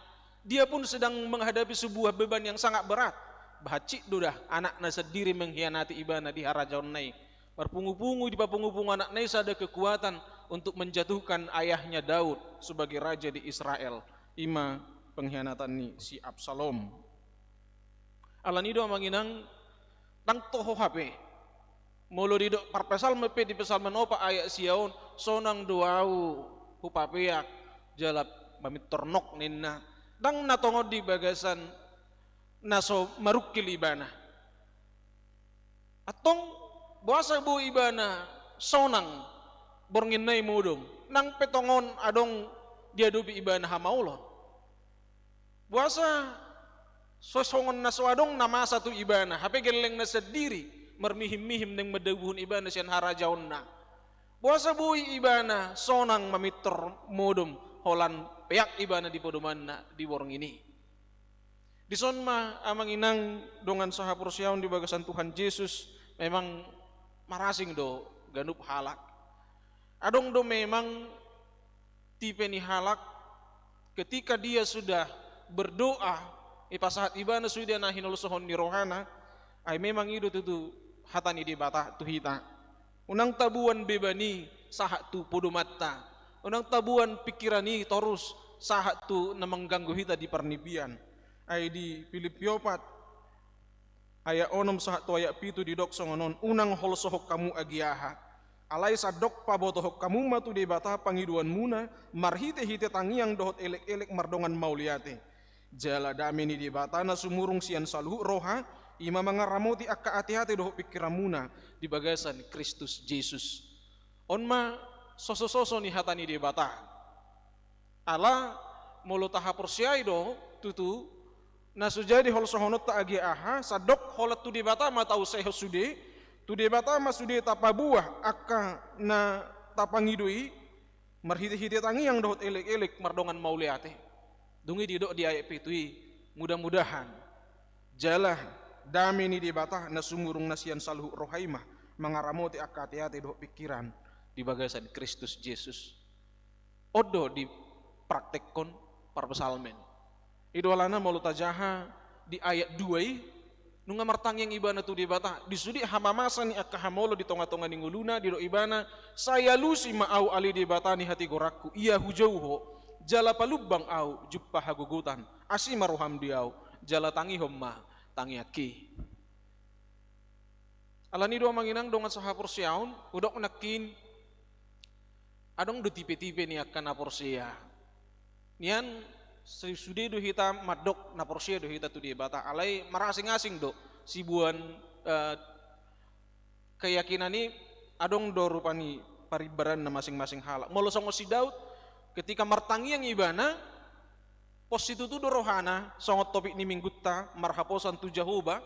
Dia pun sedang menghadapi sebuah beban yang sangat berat. Bahat cik do da anakna sendiri mengkhianati ibana di harajaonna i. Marpungu-pungu, dipapungu-pungu anakna i sada kekuatan untuk menjatuhkan ayahnya Daud sebagai raja di Israel. I ma pengkhianatan ni si Absalom. Alani do, amang inang, ndang toho hape. Molo didok parpsalmen pe di psalmen opat ayat sia on, sonang do ahu hupapeak jala mamintor nok ninna. Ndang na tongon di bagasan na so marungkil ibana. Antong boasa boi ibana sonang bornginna i modom, nang pe tongon adong diadopi ibana hamaolon? Boasa so songon na so adong na masa tu ibana, hape gellengna sandiri marmihim-mihim naeng mandabuhon ibana sian harajaonna? Boasa boi ibana sonang mamintor modom holan peak ibana di podomanna di borngin i? Dison ma, amang inang, dongan sahaporseaon di bagasan Tuhan Jesus, memang marasing do ganup halak. Adong do memang tipe ni halak, ketika dia sudah berdoa, ipasahat ibana sude na hinolsohon ni rohana, ai memang i do tutu hata ni Debata tu hita. Unang taboan beban i sahat tu podomanta. Unang taboan pingkiran i torus sahat tu na mangganggu hita di parnipian. Ai di Pilippi opat ayat onom sahat tu ayat pitu didok songon on, unang holsohon hamu agia aha. Alai sandok pabotohon hamu ma tu Debata pangidoanmuna marhite-hite tangiang dohot elek-elek mardongan mauliate. Jala dame ni Debata na sumurung sian saluhut roha, i ma mangaramoti angka ate-ate dohot pingkiranmuna di bagasan Kristus Jesus. On ma soso-soso ni hata ni Debata. Ala molo tahaporseai do tutu na so jadi holsohononta agia aha, sandok holan tu Debata ma tausehon sude, tu Debata ma sude tapaboa angka na tapangido i, marhite-hite tangiang dohot elek-elek mardongan mauliate. Dung i didok di ayat pitu i, mudah-mudahan jala dame ni Debata na sumurung na sian saluhut roha i ma mangaramoti angka ate-ate dohot pingkiran di bagasan Kristus Jesus. On do dipraktekhon parpsalmen. I do alana molo tajaha di ayat dua i, nunga martangiang ibana tu Debata, di sude hamamasa ni angka hamolo di tonga-tonga ni ngoluna, didok ibana, sai alusi ma ahu ale Debata ni hatigoranku, ia hujou ho, jala palumbang ahu jumpa hagogotan, asi ma roham di ahu, jala tangihon ma tangiangki. Alani do amang inang dongan sahaporseaon, hudok nangkin, adong do tipe-tipe ni angka na porsea. Nian Sude do hita mandok na porsea do hita tu Debata, alai marasing-asing do siboan, eh, keyakinan i. Adong do rupani parimbaranna masing-masing halak. Molo songon si Daud, ketika martangiang ibana, pos situtu do rohana, songon topik ni minggunta, marhaposan tu Jahowa,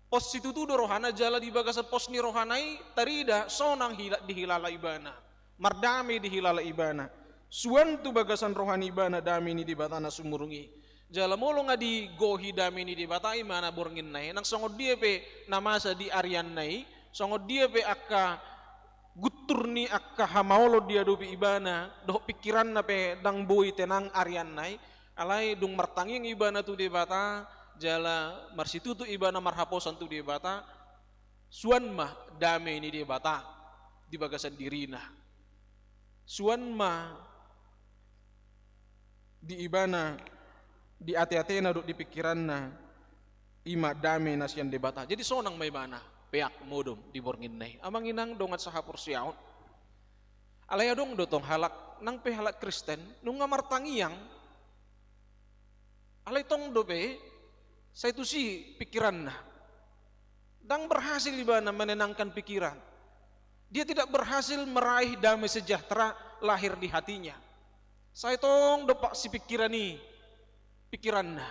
pos situtu do rohana, jala di bagasan pos ni rohana i tarida sonang hila-, dihilala ibana, mardame dihilala ibana. Suan tu bagasan roha ni ibana dame ni Debata na sumurung i. Jala molo nga digohi dame ni Debata i ma na bornginna i, nang songon dia pe na masa di arianna i, songon dia pe angka guntur ni angka hamaolon diadopi ibana, dohot pikiranna pe ndang boi tenang arianna i, alai dung martangiang ibana tu Debata, jala marsitutu ibana marhaposan tu Debata, suan ma dame ni Debata di bagasan dirina. Suan ma di ibana, di ate-atena dohot di pikiranna, i ma dame na sian Debata. Jadi sonang ma ibana, peak modom di bornginna i. Amang inang dongan sahaporseaon. Alai adong do tong halak, nang pe halak Kristen, nunga martangiang, alai tong dope, sai tusi pikiranna. Ndang berhasil ibana menenangkan pikiran. Dia tidak berhasil meraih damai sejahtera lahir di hatinya. Sai tong dompak sipikiran i, pikiranna.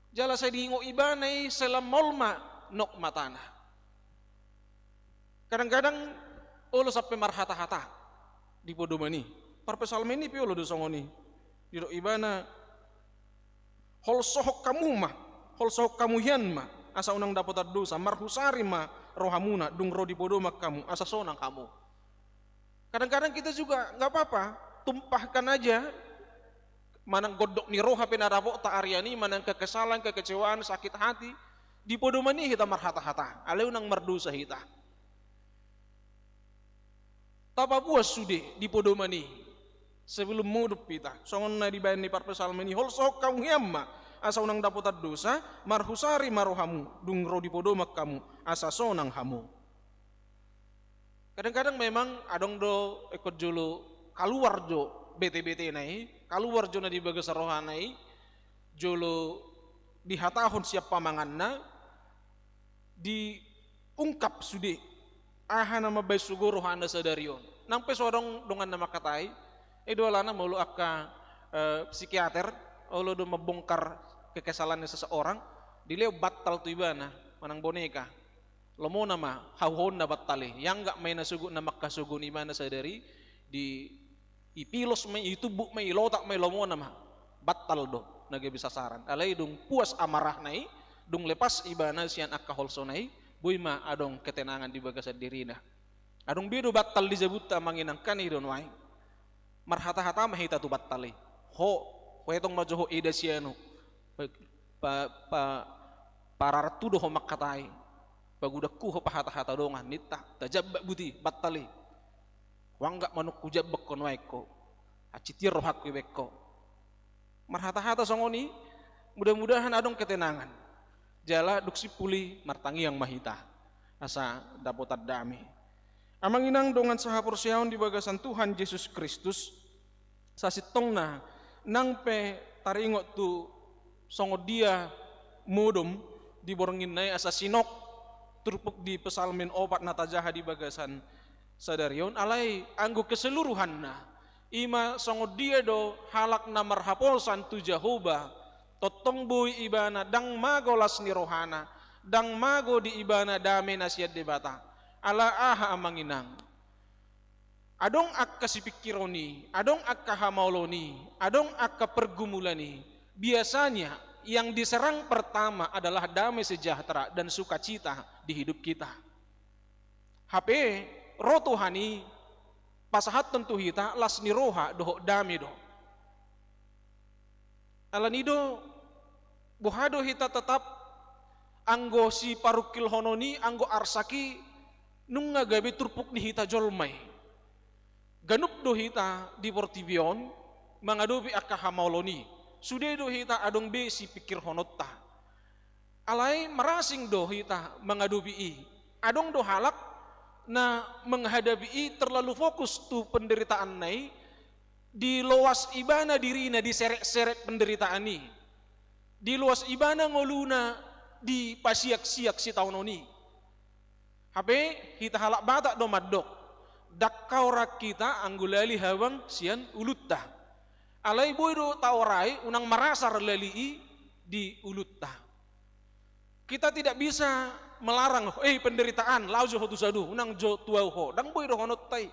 Jala sai diingot ibana i, sai lam maol ma nok matana. Kadang-kadang olo sampe marhata-hata di podoman i. Parpsalmen i pe olo do songon i. Didok ibana, holsohon hamu ma, holsohon hamu hian ma, asa unang dapotan dosa, marhusari ma rohamuna, dung ro di podoman hamu, asa sonang hamu. Kadang-kadang kita juga nggak apa-apa, tumpahkan aja manang gondok ni roha pe na dapotta arian i, manang kekesalan, kekecewaan, sakit hati, di podoman i hita marhata-hata, alai unang mardosa hita. Tapapuas sude di podoman i, sebelum modom hita, songon na dibaen ni parpsalmen i, holsohon hamu hian ma, asa unang dapotan dosa, marhusari ma rohamu, dung ro di podoman hamu, asa sonang hamu. Kadang-kadang memang adong do ingkon jolo kaluar jo bete-betena i, kaluar jo na di bagasan rohana i, jolo dihatahon sian pamanganna, diungkap sude aha na mambahen sogo rohana sadari on. Nang pe so adong dongan na mangkatai, i do alana molo angka, eh, psikiater, olo do mambongkar kekesalannya seseorang, dilehon bantal tu ibana, manang boneka. Lomona ma hauhaonna bantal i, ianggo ma i na sogot na mangkasogo ibana sadari, di, dipilos ma i, ditumbuk ma i, dilotak ma i, lomona ma. Bantal do na gabe sasaran. Alai dung puas amarahna i, dung lepas ibana sian angka holsona i, boi ma adong ketenangan di bagasan dirina. Adong be do bantal di jabunta, amang inang, kan i do nuaeng. Marhata-hata ma hita tu bantal i. Ho, huetong ma jo ho eda sian on. Pa, pa, pa, pararat tu do ho mangkatai. Pagodangku ho pahata-hata dongan, ninta, tajambak buti bantal i. Huanggap ma nunga hujambak ho nuaeng ho. Hansit hian rohangku dibaen ho. Marhata-hata songon i, mudah-mudahan adong ketenangan. Jala dung simpul i martangiang ma hita, asa dapotan dame. Amang inang dongan sahaporseaon di bagasan Tuhan Jesus Kristus, sasintongna nang pe taringot tu songon dia modom di bornginna i asa sinok turpuk di Psalmen opat na tajaha di bagasan sadari on, alai anggo keseluruhanna, i ma songon dia do halak na marhaposan tu Jahowa, tongtong boi ibana ndang mago las ni rohana, ndang mago di ibana dame na sian Debata. Ala aha, amang inang? Adong angka sipingkiron i, adong angka hamaolon i, adong angka pergumulan i. Biasanya yang diserang pertama adalah damai sejahtera dan sukacita di hidup kita. Hape ro Tuhan i pasahathon tu hita las ni roha dohot dame do. Alani do, boha do hita tetap anggo siparungkilhonon i, anggo arsak i, nunga gabe turpuk ni hita jolma i. Ganup do hita di portibi on mangadopi angka hamaolon i. Sude do hita adong be sipingkirhononta. Alai marasing do hita mangadopi i. Adong do halak na menghadapi i terlalu fokus tu penderitaanna i, Diloas ibana dirina di serek-serek penderitaan i. Diloas ibana ngoluna di pasiak-siak sitaonon i. Hape hita halak Batak do mandok, ndang kaoran hita anggo lali habang sian ulunta. Alai boi do taorai unang marasar lali i di ulunta. Kita tidak bisa melarang, eh, penderitaan, laho jo ho tu sadun, unang jo tuau ho, ndang boi dohononta i.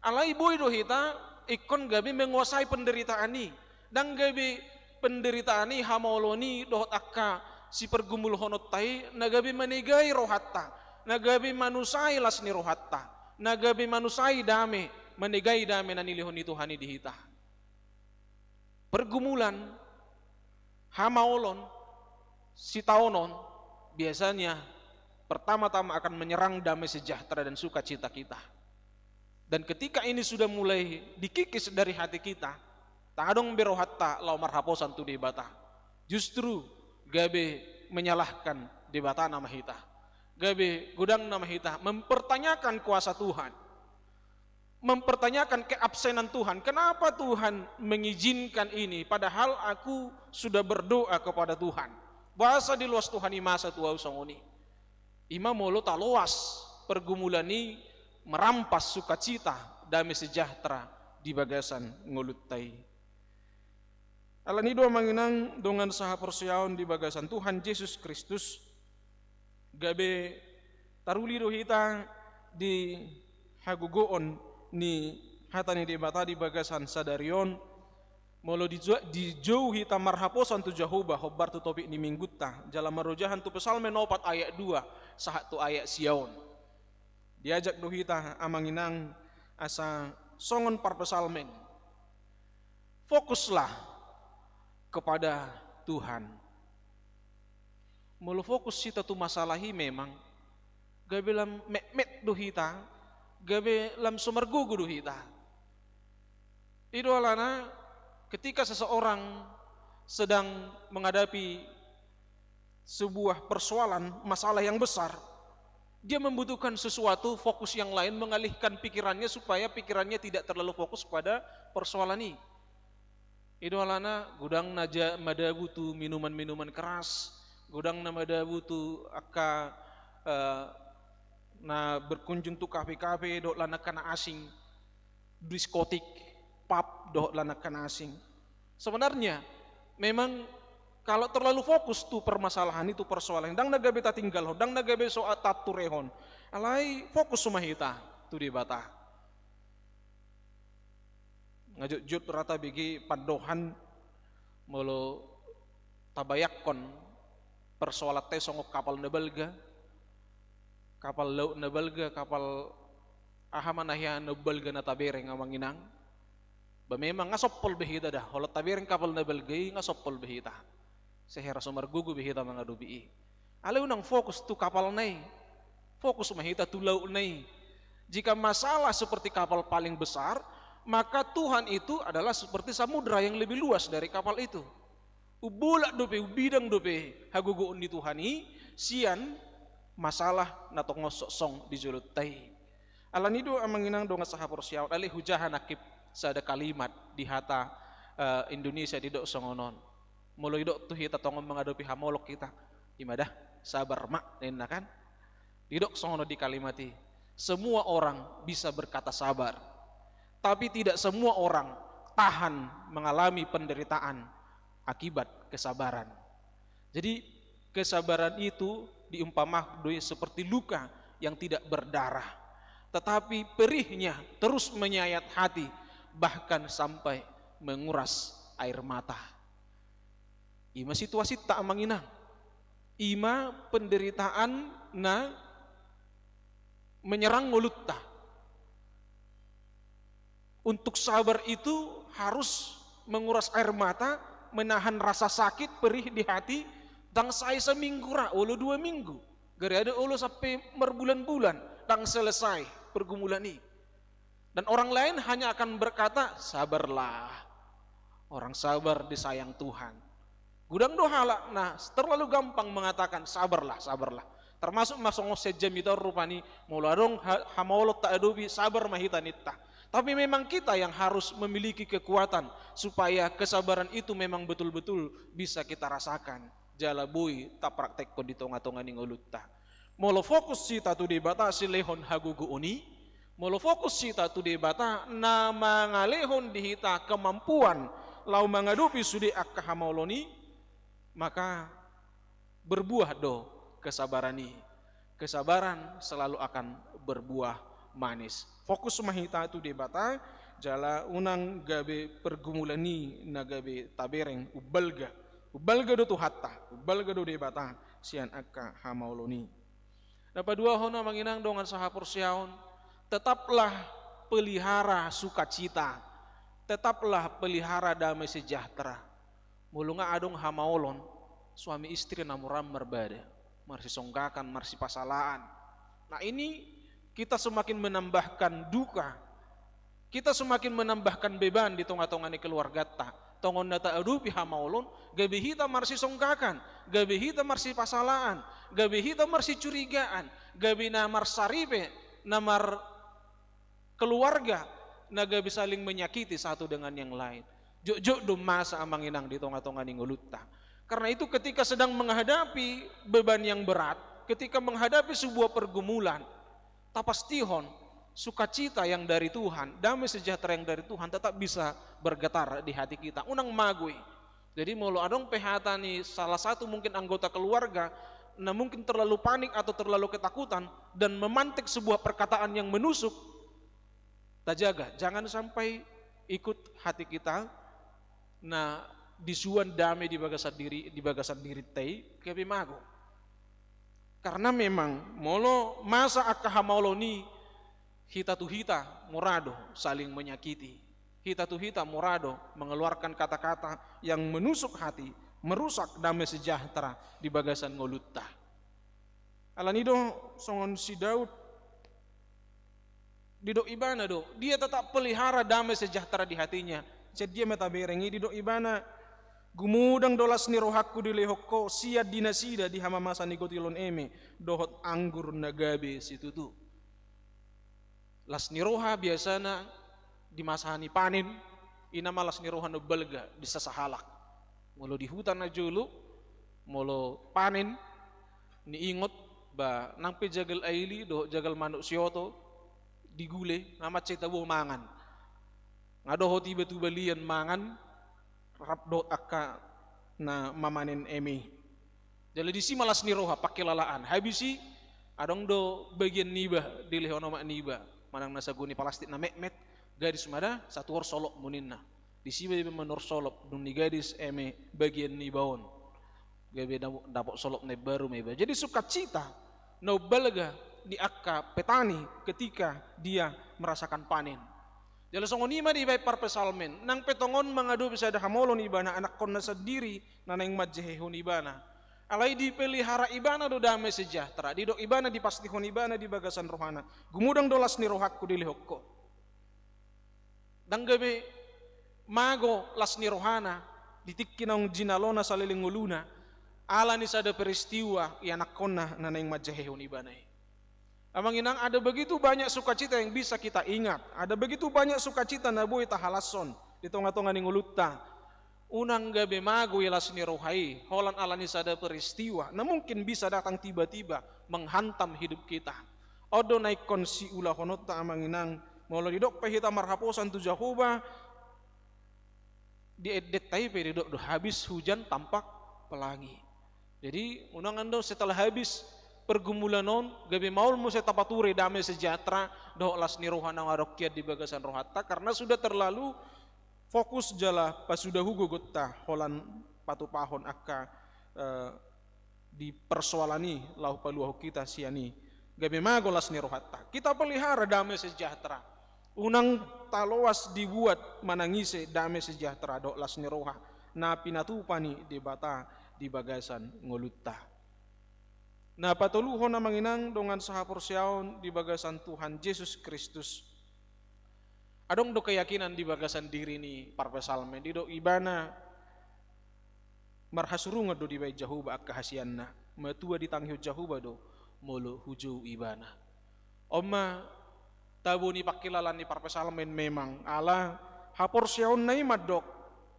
Alai boi do hita ingkon gabe menguasai penderitaan i. Ndang gabe penderitaan i, hamaolon i dohot angka sipargumulhononta i na gabe manegai rohanta, na gabe manusai las ni rohanta, na gabe manusai dame, manegai dame na nilehon ni Tuhan i di hita. Pergumulan, hamaolon, sitaonon biasanya pertama-tama akan menyerang damai sejahtera dan sukacita kita. Dan ketika ini sudah mulai dikikis dari hati kita, ndang adong be rohanta laho marhaposan tu Debata. Justru gabe menyalahkan Debata nama hita. Gabe godang nama hita mempertanyakan kuasa Tuhan, mempertanyakan keabsenan Tuhan. Kenapa Tuhan mengizinkan ini, padahal aku sudah berdoa kepada Tuhan? Boasa diloas Tuhan i masa tu ahu songon i? Ima molo taloas pergumulan i merampas sukacita, damai sejahtera di bagasan ngolunta i. Alani i do amang inang dongan sahaporseaon di bagasan Tuhan Jesus Kristus, gabe taruli do hita di hagogoon ni hata ni Debata di bagasan sadari on. Molo dijou hita marhaposan tu Jahowa hombar tu topik ni minggunta jala marojahan tu Psalmen opat ayat dua sahat tu ayat sia on, diajak do hita amang inang asa songon parpsalmen, fokuslah kepada Tuhan. Molo fokus hita tu masalah i memang gabe lam metmet do hita, gabe lam so margogo do hita. I do alana ketika seseorang sedang menghadapi sebuah persoalan, masalah yang besar, dia membutuhkan sesuatu, fokus yang lain, mengalihkan pikirannya supaya pikirannya tidak terlalu fokus pada persoalan i. I do alana godang na madabu tu minuman-minuman keras, godang na madabu tu angka na berkunjung tu kafe-kafe dohot lan angka na asing, diskotik, pub dohot lan angka na asing. Sebenarnya memang kalau terlalu fokus tu permasalahan i, tu persoalan i, ndang na gabe tatinggalhon, ndang na gabe so taturehon. Alai fokus ma hita tu Debata. Nga jotjot ra tabege pandohan molo tabayangkon persoalanta i songon kapal na balga, kapal laut na balga, kapal aha ma na hea na balga na tabereng amang inang. Ba memang nga sompol be hita da, olo tabereng kapal na balga i nga sompol be hita. Sai hera so margogo be hita mangadopi i. Alai unang fokus tu kapalna i, fokus ma hita tu lautna i. Jika masalah seperti kapal paling besar, maka Tuhan itu adalah seperti samudra yang lebih luas dari kapal itu. Umbolak dope, umbidang dope hagogoon ni Tuhan i sian masalah na tongon sossong di jolonta i. Alani i do amang inang dongan sahaporseaon, alai hujaha nangkin sada kalimat di hata Indonesia didok songon on. Molo didok tu hita tongon mangadopi hamolok hita, ima da, sabar ma ninna kan. Didok songon on di kalimat i, semua orang bisa berkata sabar, tapi tidak semua orang tahan mengalami penderitaan akibat kesabaran. Jadi kesabaran itu diumpamakan do i seperti luka yang tidak berdarah, tetapi perihnya terus menyayat hati, bahkan sampai menguras air mata. Ima situasinta amang inang. Ima penderitaan na menyerang ngolunta. Untuk sabar itu harus menguras air mata, menahan rasa sakit perih di hati, ndang sai saminggu ra, olo dua minggu. Gari ada olo sampe marbulan-bulan ndang selesai pergumulan i. Dan orang lain hanya akan berkata, sabarlah. Orang sabar disayang Tuhan. Godang do halak na terlalu gampang mengatakan, sabarlah, sabarlah. Termasuk ma songon sian jamita on rupani, molo adong hamaolon taadopi, sabar ma hita ninta. Tapi memang kita yang harus memiliki kekuatan supaya kesabaran itu memang betul-betul bisa kita rasakan. Jala boi tapraktekkon di tonga-tonga ni ngolunta. Molo fokus hita tu Debata silehon hagogoon i, molo fokus hita tu Debata na mangalehon di hita kemampuan laho mangadopi sude angka hamaolon i, maka berbuah do kesabaran i. Kesabaran selalu akan berbuah manis. Fokus ma hita tu Debata, jala unang gabe pergumulan i na gabe tabereng, umbalga. Umbalga do Tuhanta, umbalga do Debata sian angka hamaolon i. Na paduahon, amang inang dongan sahaporseaon, tetaplah pelihara sukacita, tetaplah pelihara damai sejahtera. Molo nga adong hamaolon, suami istri na mura marbada, marsisonggakan, marsipasalaan. Nah, ini kita semakin menambahkan duka, kita semakin menambahkan beban di tonga-tonga ni keluargata. Tongon na taadopi hamaolon, gabe hita marsisonggakan, gabe hita marsipasalaan, gabe hita marsicurigaan, gabe na marsaripe, na mar keluarga na gabe saling menyakiti satu dengan yang lain. Jotjot do masa, amang inang, di tonga-tonga ni ngolunta. Karena itu, ketika sedang menghadapi beban yang berat, ketika menghadapi sebuah pergumulan, tapastihon sukacita yang dari Tuhan, damai sejahtera yang dari Tuhan tetap bisa bergetar di hati kita. Unang mago i. Jadi molo adong pe hata ni salah satu mungkin anggota keluarga na mungkin terlalu panik atau terlalu ketakutan dan memantik sebuah perkataan yang menusuk, tajaga, jangan sampai ikut hati kita na disuan dame di bagasan diri, di bagasan dirinta i, gabe mago. Karena memang molo masa angka hamaolon i, hita tu hita mura do saling menyakiti. Hita tu hita mura do mengeluarkan kata-kata yang menusuk hati, merusak damai sejahtera di bagasan ngolunta. Alani do songon si Daud, didok ibana do, dia tetap pelihara damai sejahtera di hatinya. Sian dia ma tabereng i, didok ibana, gumodang do las ni rohangku dilehon Ho sian di nasida di hamamasa ni gotilon eme dohot anggur na gabe situtu. Las ni roha biasana di masa ni panen, i nama las ni roha na umbalga di sasahalak. Molo di huta na jolo, molo panen, niingot, ba nang pe jagal aili dohot jagal manuk sioto digule, na mansai tabo mangan. Nga dohot iba tu balian mangan, rap dohot angka na mamanen eme i. Jala disi ma las ni roha, pangkilalaan. Habis i, adong do bagian niba dilehon omak niba, manang na saguni palastik na metmet, gadis ma da, satuhor solopmu ninna. Disi ma iba manuhor solop, dung ni gadis eme bagian niba on. Gabe dapot, dapot solop na imbaru ma iba. Jadi sukacita na umbalga di angka petani ketika dia merasakan panen. Jala songon i ma dibaen parpsalmen, nang pe tongon mangadopi sada hamaolon ibana, anakkonna sandiri na naeng manjahehon ibana. Alai dipelihara ibana do damai sejahtera, didok ibana, dipastihon ibana di bagasan rohana, gumodang do las ni rohangku dilehon Ho. Ndang gabe mago las ni rohana di tingki naung jinalona saleleng ngoluna, ala ni sada peristiwa ianakkonna na naeng manjahehon ibana i. Amang inang, ada begitu banyak sukacita yang bisa kita ingat, ada begitu banyak sukacita na boi tahalashon di tonga-tonga ni ngolunta. Unang gabe mago i las ni roha i, holan ala ni sada peristiwa na mungkin bisa datang tiba-tiba menghantam hidup kita. On do na ingkon siulahononta, amang inang, molo didok pe hita marhaposan tu Jahowa, di endenta i pe didok do, habis hujan tampak pelangi. Jadi unang do setelah habis pergumulan on gabe maol muse tapature damai sejahtera dohot las ni roha naung adong hian di bagasan rohanta, karena sudah terlalu fokus jala pasudahu gogonta holan patupahon angka, eh, di persoalan i laho paluahon hita sian i. Gabe mago las ni rohanta. Kita pelihara damai sejahtera. Unang taloas dibuat manang ise damai sejahtera dohot las ni roha na pinatupa ni Debata di bagasan ngolunta. Na patoluhon, amang inang dongan sahaporseaon di bagasan Tuhan Jesus Kristus, adong do keyakinan di bagasan diri ni parpsalmen, didok ibana, marhasurungan do dibaen Jahowa angka hasianna, matua ditangihon Jahowa do molo hujou ibana. On ma tabo ni pangkilalaan ni parpsalmen memang ala haporseaonna i mandok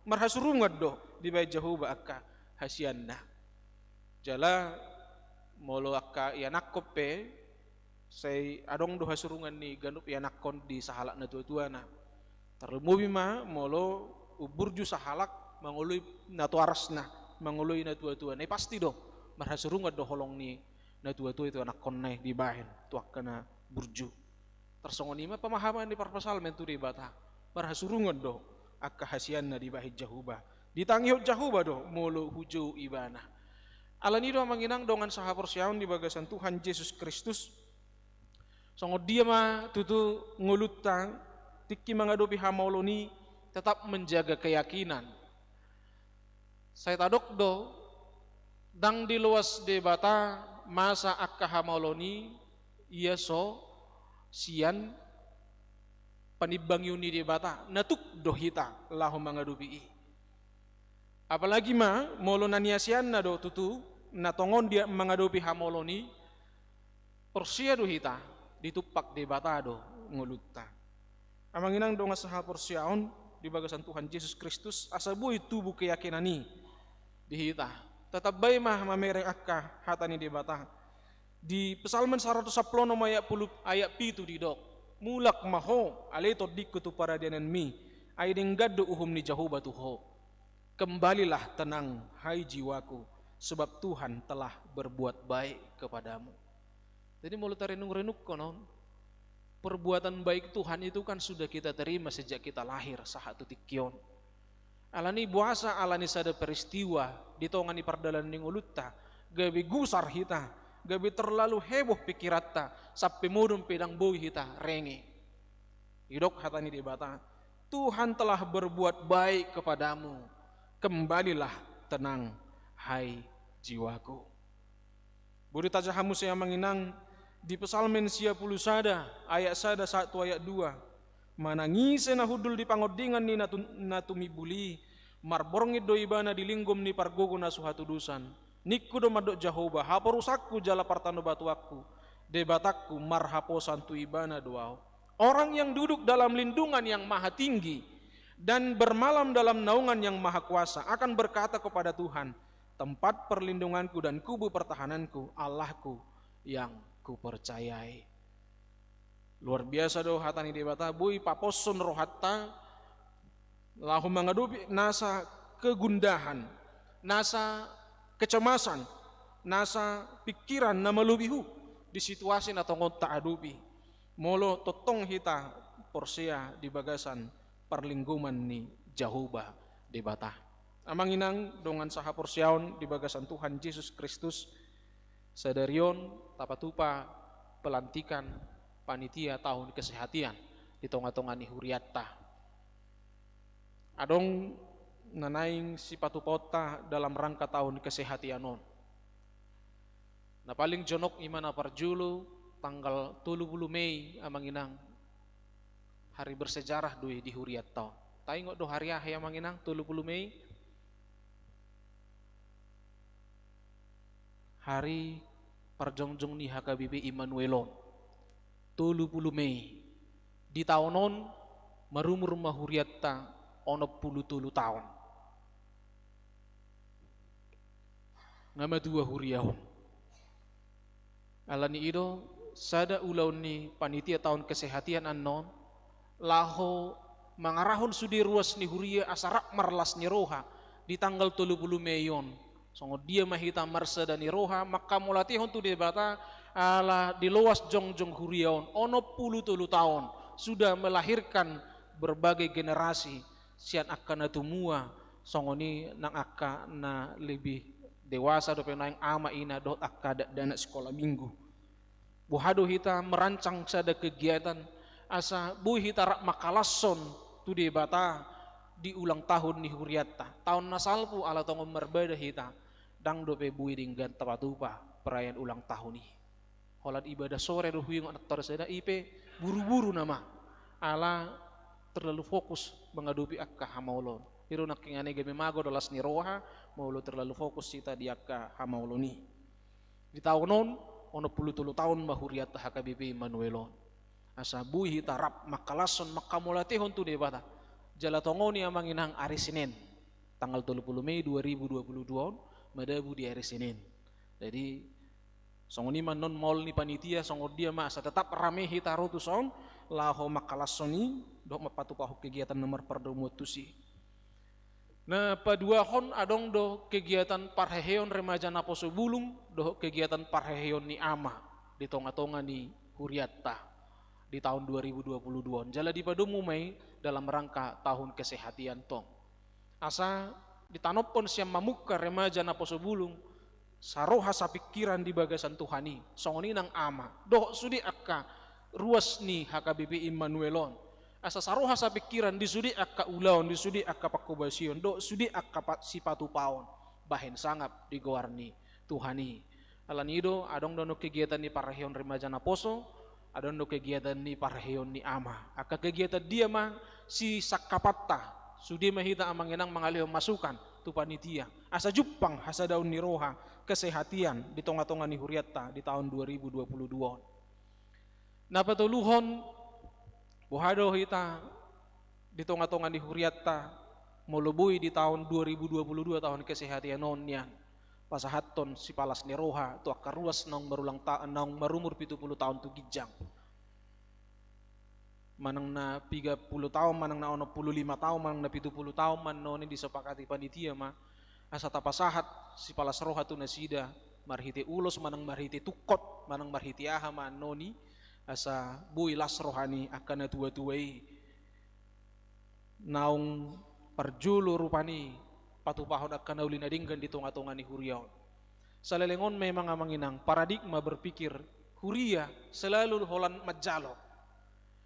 marhasurungan do dibahen Jahowa angka hasianna. Jala molo angka ianakhon pe, sai adong do hasurungan ni ganup ianakhon di sahalak natuatuana. Tarlumobi ma molo umburju sahalak mangoloi natoarasna, mangoloi natuatuana, i pasti do marhasurungan do holong ni natuatua i tu anakhonna i dibahen tu angka na burju. Tarsongon i ma pemahaman ni parpsalmen tu Debata, marhasurungan do angka hasianna dibahen Jahowa. Ditangihon Jahowa do molo hujou ibana. Alani do amang inang dongan sahaporseaon di bagasan Tuhan Jesus Kristus, songon dia ma tutu ngolunta tingki mangadopi hamaolon i tetap menjaga keyakinan. Sai tadok do, ndang diloas Debata masa angka hamaolon i, ia so sian panimbangion ni Debata, na tuk do hita laho mangadopi i. Apalagi ma molo na niasianna do tutu, na tongon dia mangadopi hamaolon i, porsea do hita, ditumpak Debata do ngolunta. Amang inang dongan sahaporseaon di bagasan Tuhan Jesus Kristus, asa boi tubu keyakinan i di hita. Tetap bahen ma mamereng angka hata ni Debata. Di Psalmen saratus sampulu onom ayat pulu, ayat pitu didok, mulak ma ho, ale tondingku tu paradiananmi, ai denggan do uhum ni Jahowa tu ho. Kembalilah tenang, hai jiwaku, sebab Tuhan telah berbuat baik kepadamu. Jadi molo tarenung-renungkon on, perbuatan baik Tuhan itu kan sudah kita terima sejak kita lahir sahat tu tingki on. Alani boasa, alani sada peristiwa di tonga ni pardalanan ni ngolunta, gabe gusar hita, gabe terlalu heboh pikiranta, sampe modom pe ndang boi hita renge. Didok hata ni Debata, Tuhan telah berbuat baik kepadamu, kembalilah tenang, hai jiwaku. Boi do tajaha muse amang inang di Psalmen sia pulu sada ayat sada sahat tu ayat dua. Manang ise na hundul di pangondingan ni na tu, na tumimbul i, marborngin do ibana di linggom ni pargogo na so hatudosan. Ningku do mandok Jahowa, haporusanku jala partanobatuanku, Debatangku, marhaposan tu ibana do ahu. Orang yang duduk dalam lindungan yang maha tinggi dan bermalam dalam naungan yang maha kuasa akan berkata kepada Tuhan, tempat perlindunganku dan kubu pertahananku, Allahku yang kupercayai. Luar biasa do hata ni Debata, boi paposhon rohanta laho mangadopi nasa kegundahan, nasa kecemasan, nasa pikiran na malobihu di situasi na tongon taadopi. Molo tongtong hita porsea di bagasan parlinggoman ni Jahowa Debata. Amang inang dongan sahaporseaon di bagasan Tuhan Jesus Kristus, sadari on tapatupa pelantikan panitia tahun kesehatian di tonga-tonga ni hurianta. Adong na naeng sipatupaonta dalam rangka tahun kesehatian on. Na paling jonok ima na parjolo tanggal tolu pulu Mei, amang inang. Hari bersejarah do i di hurianta on. Taingot do hari aha i amang inang, tolu pulu Mei? Hari parjongjong ni H K B P Immanuel on. Tolu pulu Mei. Di taon on marumur ma hurianta onom pulu tolu taon. Nga matua huria on. Alani i do sada ulaon ni panitia tahun kesehatian annon, laho mangarahon sude ruas ni huria asa rap marlas ni roha di tanggal tolu pulu Mei on. Songon dia ma hita marsada ni roha manghamauliatehon tu Debata, ala diloas jongjong huria on onom pulu tolu taon, sudah melahirkan berbagai generasi, sian angka na tumua, songon i nang angka na lebih dewasa dope, naeng ama ina dohot angka dakdanak sikola minggu. Boha do hita merancang sada kegiatan asa boi hita rap manghalashon tu Debata di ulang tahun ni hurianta. Taon na salpu ala tongon marbada hita, ndang dope boi denggan tapatupa perayaan ulang tahun i. Holan ibadah sore do huingot antar sada, i pe buru-buru nama, ala terlalu fokus mangadopi angka hamaolon. I do nangkiningan i gabe mago do las ni roha molo terlalu fokus hita di angka hamaolon i. Di taon on onom pulu tolu taon ma hurianta H K B P Immanuel on. Asa boi hita rap mangkalashon, manghamauliatehon tu Debata. Jala tongon i amang inang ari Senin, tanggal tolu pulu Mei dua ribu dua pulu dua on, madabu di ari Senin. Jadi songon i ma annon maol ni panitia, songon dia ma asa tetap rame hita ro tuson, laho mangkalashon i, dohot mampatupahon kegiatan na marpardomuan tusi. Na paduahon, adong do kegiatan parheheon remaja naposo bulung dohot kegiatan parheheon ni ama di tongatonga ni hurianta di taon dua ribu dua pulu dua on. Jala dipadomu ma i dalam rangka tahun kesehatan tong. Asa ditanopkon sian mamungka remaja naposo bulung saroha sapingkiran di bagasan Tuhan i, songon i nang ama dohot sude angka ruas ni H K B P Immanuel on. Asa saroha sapingkiran di sude angka ulaon, di sude angka pangkobasion dohot sude angka pa-, sipatupaon bahen sangap di goar ni Tuhan i. Alani i do, adong do annon kegiatan ni parheheon remaja naposo, adong do kegiatan ni parheheon ni ama. Angka kegiatan dia ma sisangkapanta, sude ma hita amang inang mangalehon masukan tu panitia asa jumpang hasadaon ni roha, kesehatan di tongatonga ni hurianta di taon dua ribu dua pulu dua on. Na patoluhon, boha do hita di tongatonga ni hurianta, molo boi di taon dua ribu dua pulu dua, taon kesehatan on nian, pasahathon sipalas ni roha tu angka ruas naung marulang ta-, naung marumur pitu pulu taon tu ginjang. Manang na piga pulu taon, manang na onom pulu lima taon, manang na pitu pulu taon, ma annon i disepakati panitia ma asa tapasahat sipalas roha tu nasida, marhite ulos, manang marhite tungkot, manang marhite aha ma annon i, asa boi las roha ni angka natuatua i naung parjolo rupani patupahon angka na uli na denggan di tongatonga ni huria on. Saleleng on memang amang inang, paradigma berpikir huria selalu holan manjalo.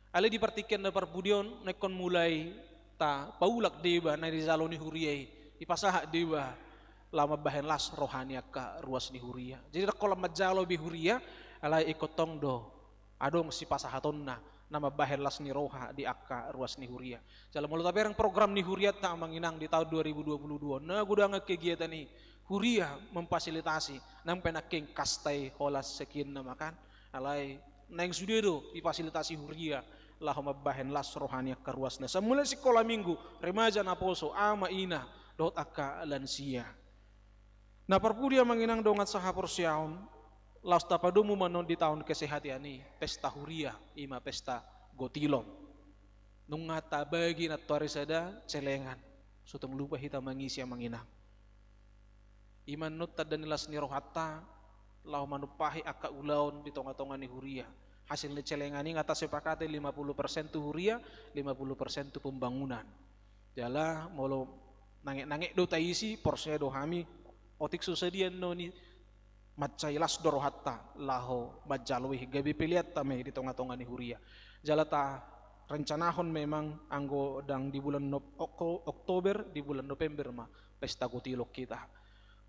Alai di partingkian na parpudi on, na ingkon mulai tapaulak deba na dijalo ni huria i, dipasahat deba laho mambahen las roha ni angka ruas ni huria. Jadi ndang holan manjalo be huria, alai ingkon tong do adong sipasahatonna na mambahen las ni roha di angka ruas ni huria. Jala molo tabereng program ni hurianta amang inang di taon dua ribu dua pulu dua on, na godang kegiatan i, huria memfasilitasi, nang pe nangkin kasta i holan sekian nama kan, alai naeng sude do difasilitasi huria laho mambahen las roha ni angka ruasna. Sai mulai sikola minggu, remaja naposo, ama ina dohot angka lansia. Na parpudi amang inang dongan sahaporseaon, laos tapadomu ma annon di taon kesehatan i pesta huria, i ma pesta gotilon. Nunga tabagi nantoari sada celengan, so tung lupa hita mangisi amang inang. I ma annon tanda ni las ni rohanta laho manumpahi angka ulaon di tongatonga ni huria. Hasil ni celengan i nga tasepakati lima pulu persen tu huria, lima pulu persen tu pembangunan. Jala molo nangek-nangek do taisi, porsea do hami, otik so sadia annon i mansai las do rohanta laho manjalo i, gabe peleanta ma i di tongatonga ni huria. Jala tarencanahon memang anggo ndang di bulan Nop-, Okto-, Oktober, di bulan November ma pesta gotilon hita.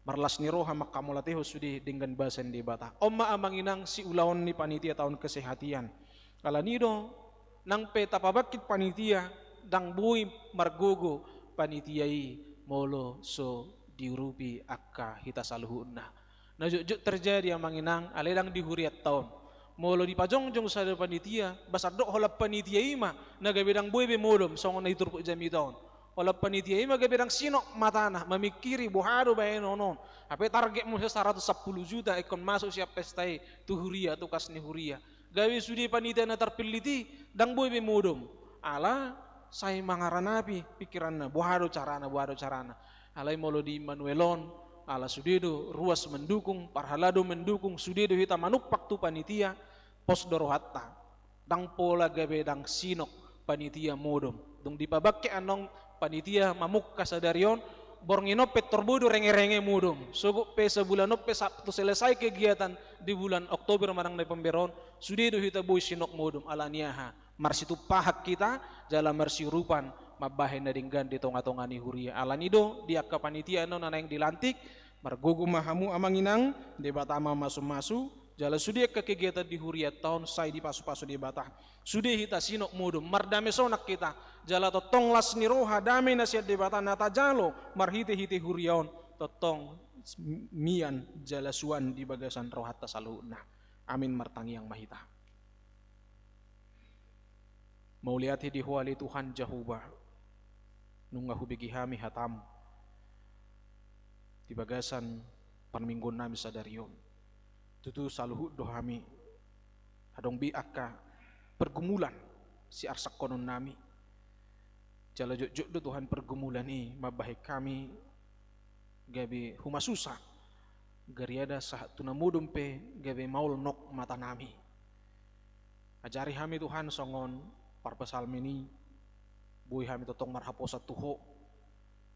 Marlas ni roha manghamauliatehon sude denggan basa ni Debata. On ma amang inang siulaon ni panitia taon kesehatan. Alani i do, nang pe tapabangkit panitia, ndang boi margogo panitia i molo so diurupi angka hita saluhutna. Na jotjot terjadi amang inang, alai ndang di hurianta on. Molo dipajongjong sada panitia, ba sandok holan panitia i ma na gabe ndang boi be modom, songon na di turpuk jamita on. Holan panitia i ma gabe ndang sinok matana mamingkiri boha do bahenon on. Hape target muse saratus sampulu juta ingkon masuk sian pesta i tu huria, tu kas ni huria. Gabe sude panitia na tarpillit i ndang boi be modom, ala sai mangaranapi pingkiranna, boha do carana, boha do carana. Alai molo di Immanuel on, ala sude do ruas mendukung, parhalado mendukung, sude do hita manumpak tu panitia, pos do rohanta. Ndang pola gabe ndang sinok panitia modom. Dung dipabangke annon panitia mamungka sadari on, borngin on pe tor boi do rengerenge modom. Sogot pe sabulan on pe sa-, tu selesai kegiatan di bulan Oktober manang November on, sude do hita boi sinok modom. Alani aha? Marsitumpahan hita jala marsiurupan mambahen na denggan di tongatonga ni huria. Alani do di angka panitia annon na naeng dilantik, margogo ma hamu amang inang, Debata ma mamasumasu, jala sude angka kegiatan di hurianta on sai dipasupasu Debata. Sude hita sinok modom, mardame sonang hita, jala tongtong las ni roha, dame na sian Debata na tajalo marhitehite huria on, tongtong mian jala suan di bagasan rohanta saluhutna. Amin. Martangiang ma hita. Mauliate di Ho ale Tuhan Jahowa, nunga hubege hami hataM di bagasan parmingguonnami sadari on. Tutu saluhut do hami adong be angka pergumulan siarsangkononnami. Jala jotjot do Tuhan pergumulan i mambahen hami gabe humasusa, gariada sahat tu na modom pe gabe maol nok matanami. Ajari hami Tuhan songon parpsalmen i, boi hami tongtong marhaposan tu Ho.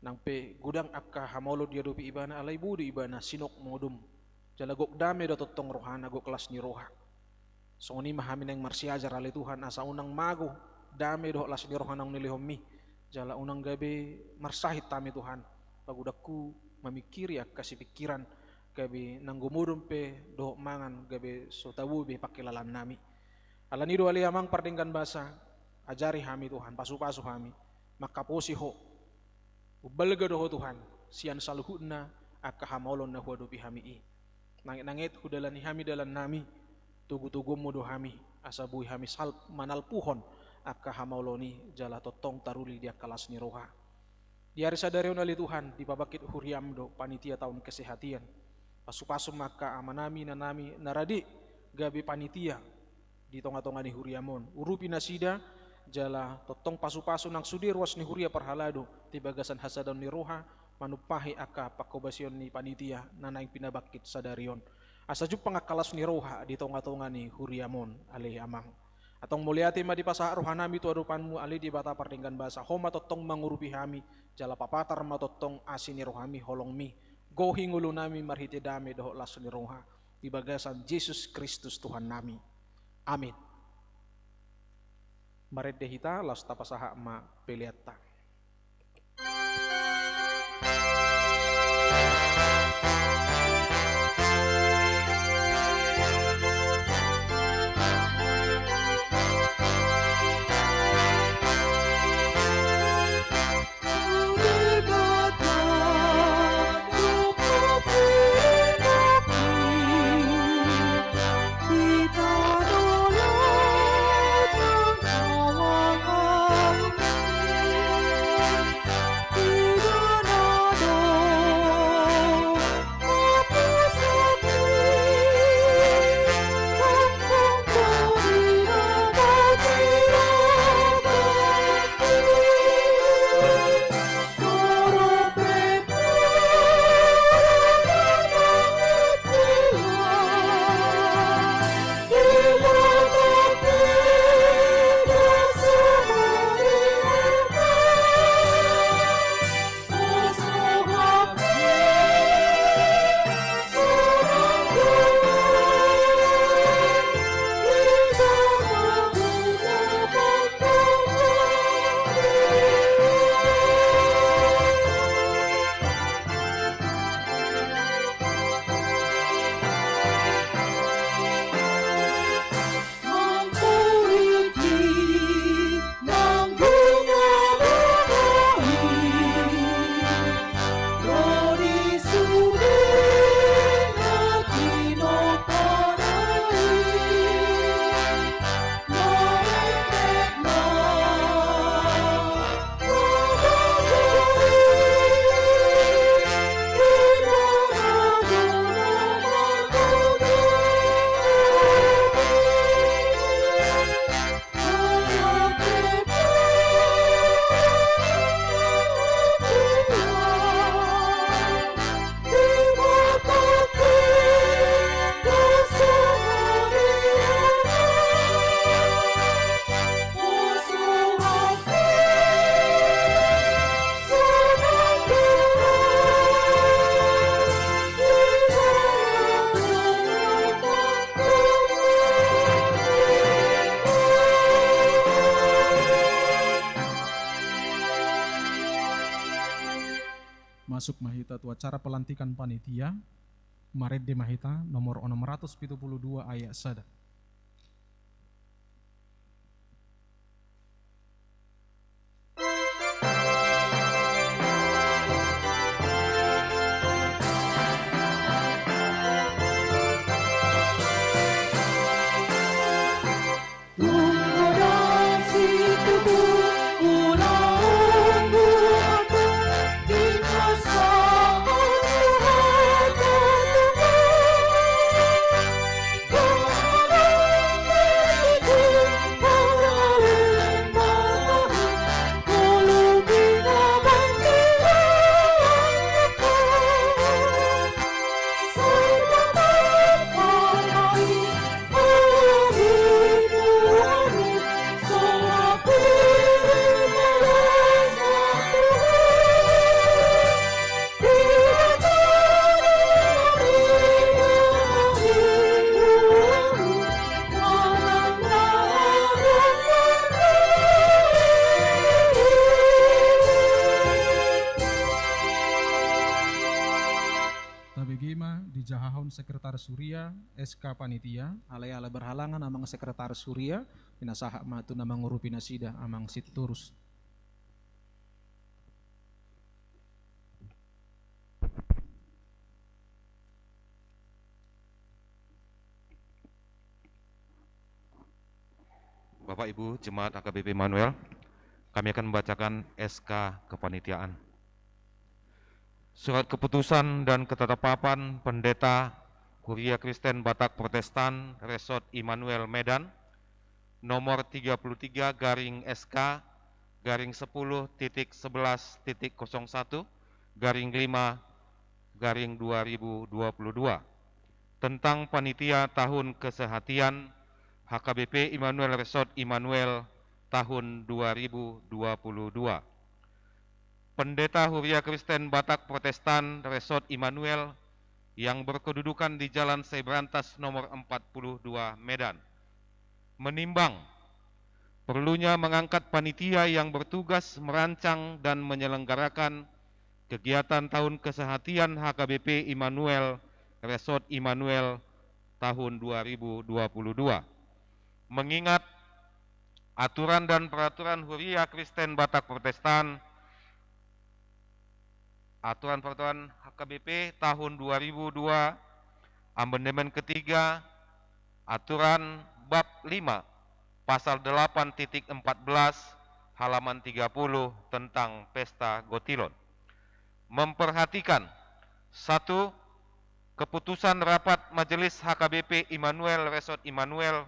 Nang pe godang angka hamaolon diadopi ibana, alai boi do ibana sinok modom. Jala gok dame do tongtong rohana, gok las ni roha. Songon i ma hami naeng marsiajar ale Tuhan, asa unang mago dame dohot las ni roha naung nilehonMi. Jala unang gabe marsahit hami Tuhan, pagodangku mamingkiri angka sipingkiran, gabe nanggo modom pe dohot mangan gabe so tabo be pangkilalaannami. Alani do ale Amang pardenggan basa, ajari hami Tuhan, pasupasu hami manghaposi Ho. Umbalga do Ho Tuhan sian saluhutna angka hamaolon na huadopi hami i. Nangetnanget hudalani hami dalannami, togutoguonMu do hami, asa boi hami sal-, manalpuhon angka hamaolon i jala tongtong taruli di angka las ni roha. Di ari sadari on ale Tuhan, dipabangkit huriaM do panitia taon kesehatan. Pasupasu ma angka amanami, inanami na rade gabe panitia di tongatonga ni huriaM on. Urupi nasida, jala tongtong pasupasu nang sude ruas ni huria parhalado di bagasan hasadaon ni roha manumpahi angka panghobasion ni panitia na naeng pinabangkit sadari on. Asa jumpang angka las ni roha di tongatonga ni huriaM on ale Amang. Antong mauliate ma dipasahat rohanami tu adopanMu ale Debata pardenggan basa, Ho ma tongtong mangurupi hami, jala papatar ma tongtong asi ni rohaMi, holongMi, gohi ngolunami marhite dame dohot las ni roha, di bagasan Jesus Kristus Tuhannami. Amin. Marende hita, laos tapasahat ma peleanta. Masuk ma hita tu acara pelantikan panitia. Marende ma hita, nomor onom ratus pitu pulu dua ayat sada. Dahahon sekretaris huria, S K panitia. Alai ala berhalangan amang sekretaris huria, pinasahat ma tu na mangurupi nasida amang Sitorus. Bapak, Ibu, Jemaat H K B P Immanuel, kami akan membacakan S K kepanitiaan. Surat keputusan dan ketetapan Pendeta Huria Kristen Batak Protestan Resort Immanuel Medan, nomor tiga puluh tiga garing S K garing sepuluh titik sebelas titik kosong satu garing lima garing dua ribu dua puluh dua, tentang panitia tahun kesehatian H K B P Immanuel Resort Immanuel tahun dua ribu dua puluh dua. Pendeta Huria Kristen Batak Protestan Resort Immanuel yang berkedudukan di Jalan Saiberantas nomor empat puluh dua, Medan, menimbang perlunya mengangkat panitia yang bertugas merancang dan menyelenggarakan kegiatan tahun kesehatian H K B P Immanuel Resort Immanuel tahun dua ribu dua puluh dua. Mengingat aturan dan peraturan Huria Kristen Batak Protestan, aturan-peraturan H K B P tahun dua ribu dua, amendemen ketiga, aturan bab lima, pasal delapan titik empat belas, halaman tiga puluh, tentang pesta gotilon. Memperhatikan, satu, keputusan rapat Majelis H K B P Immanuel Resort Immanuel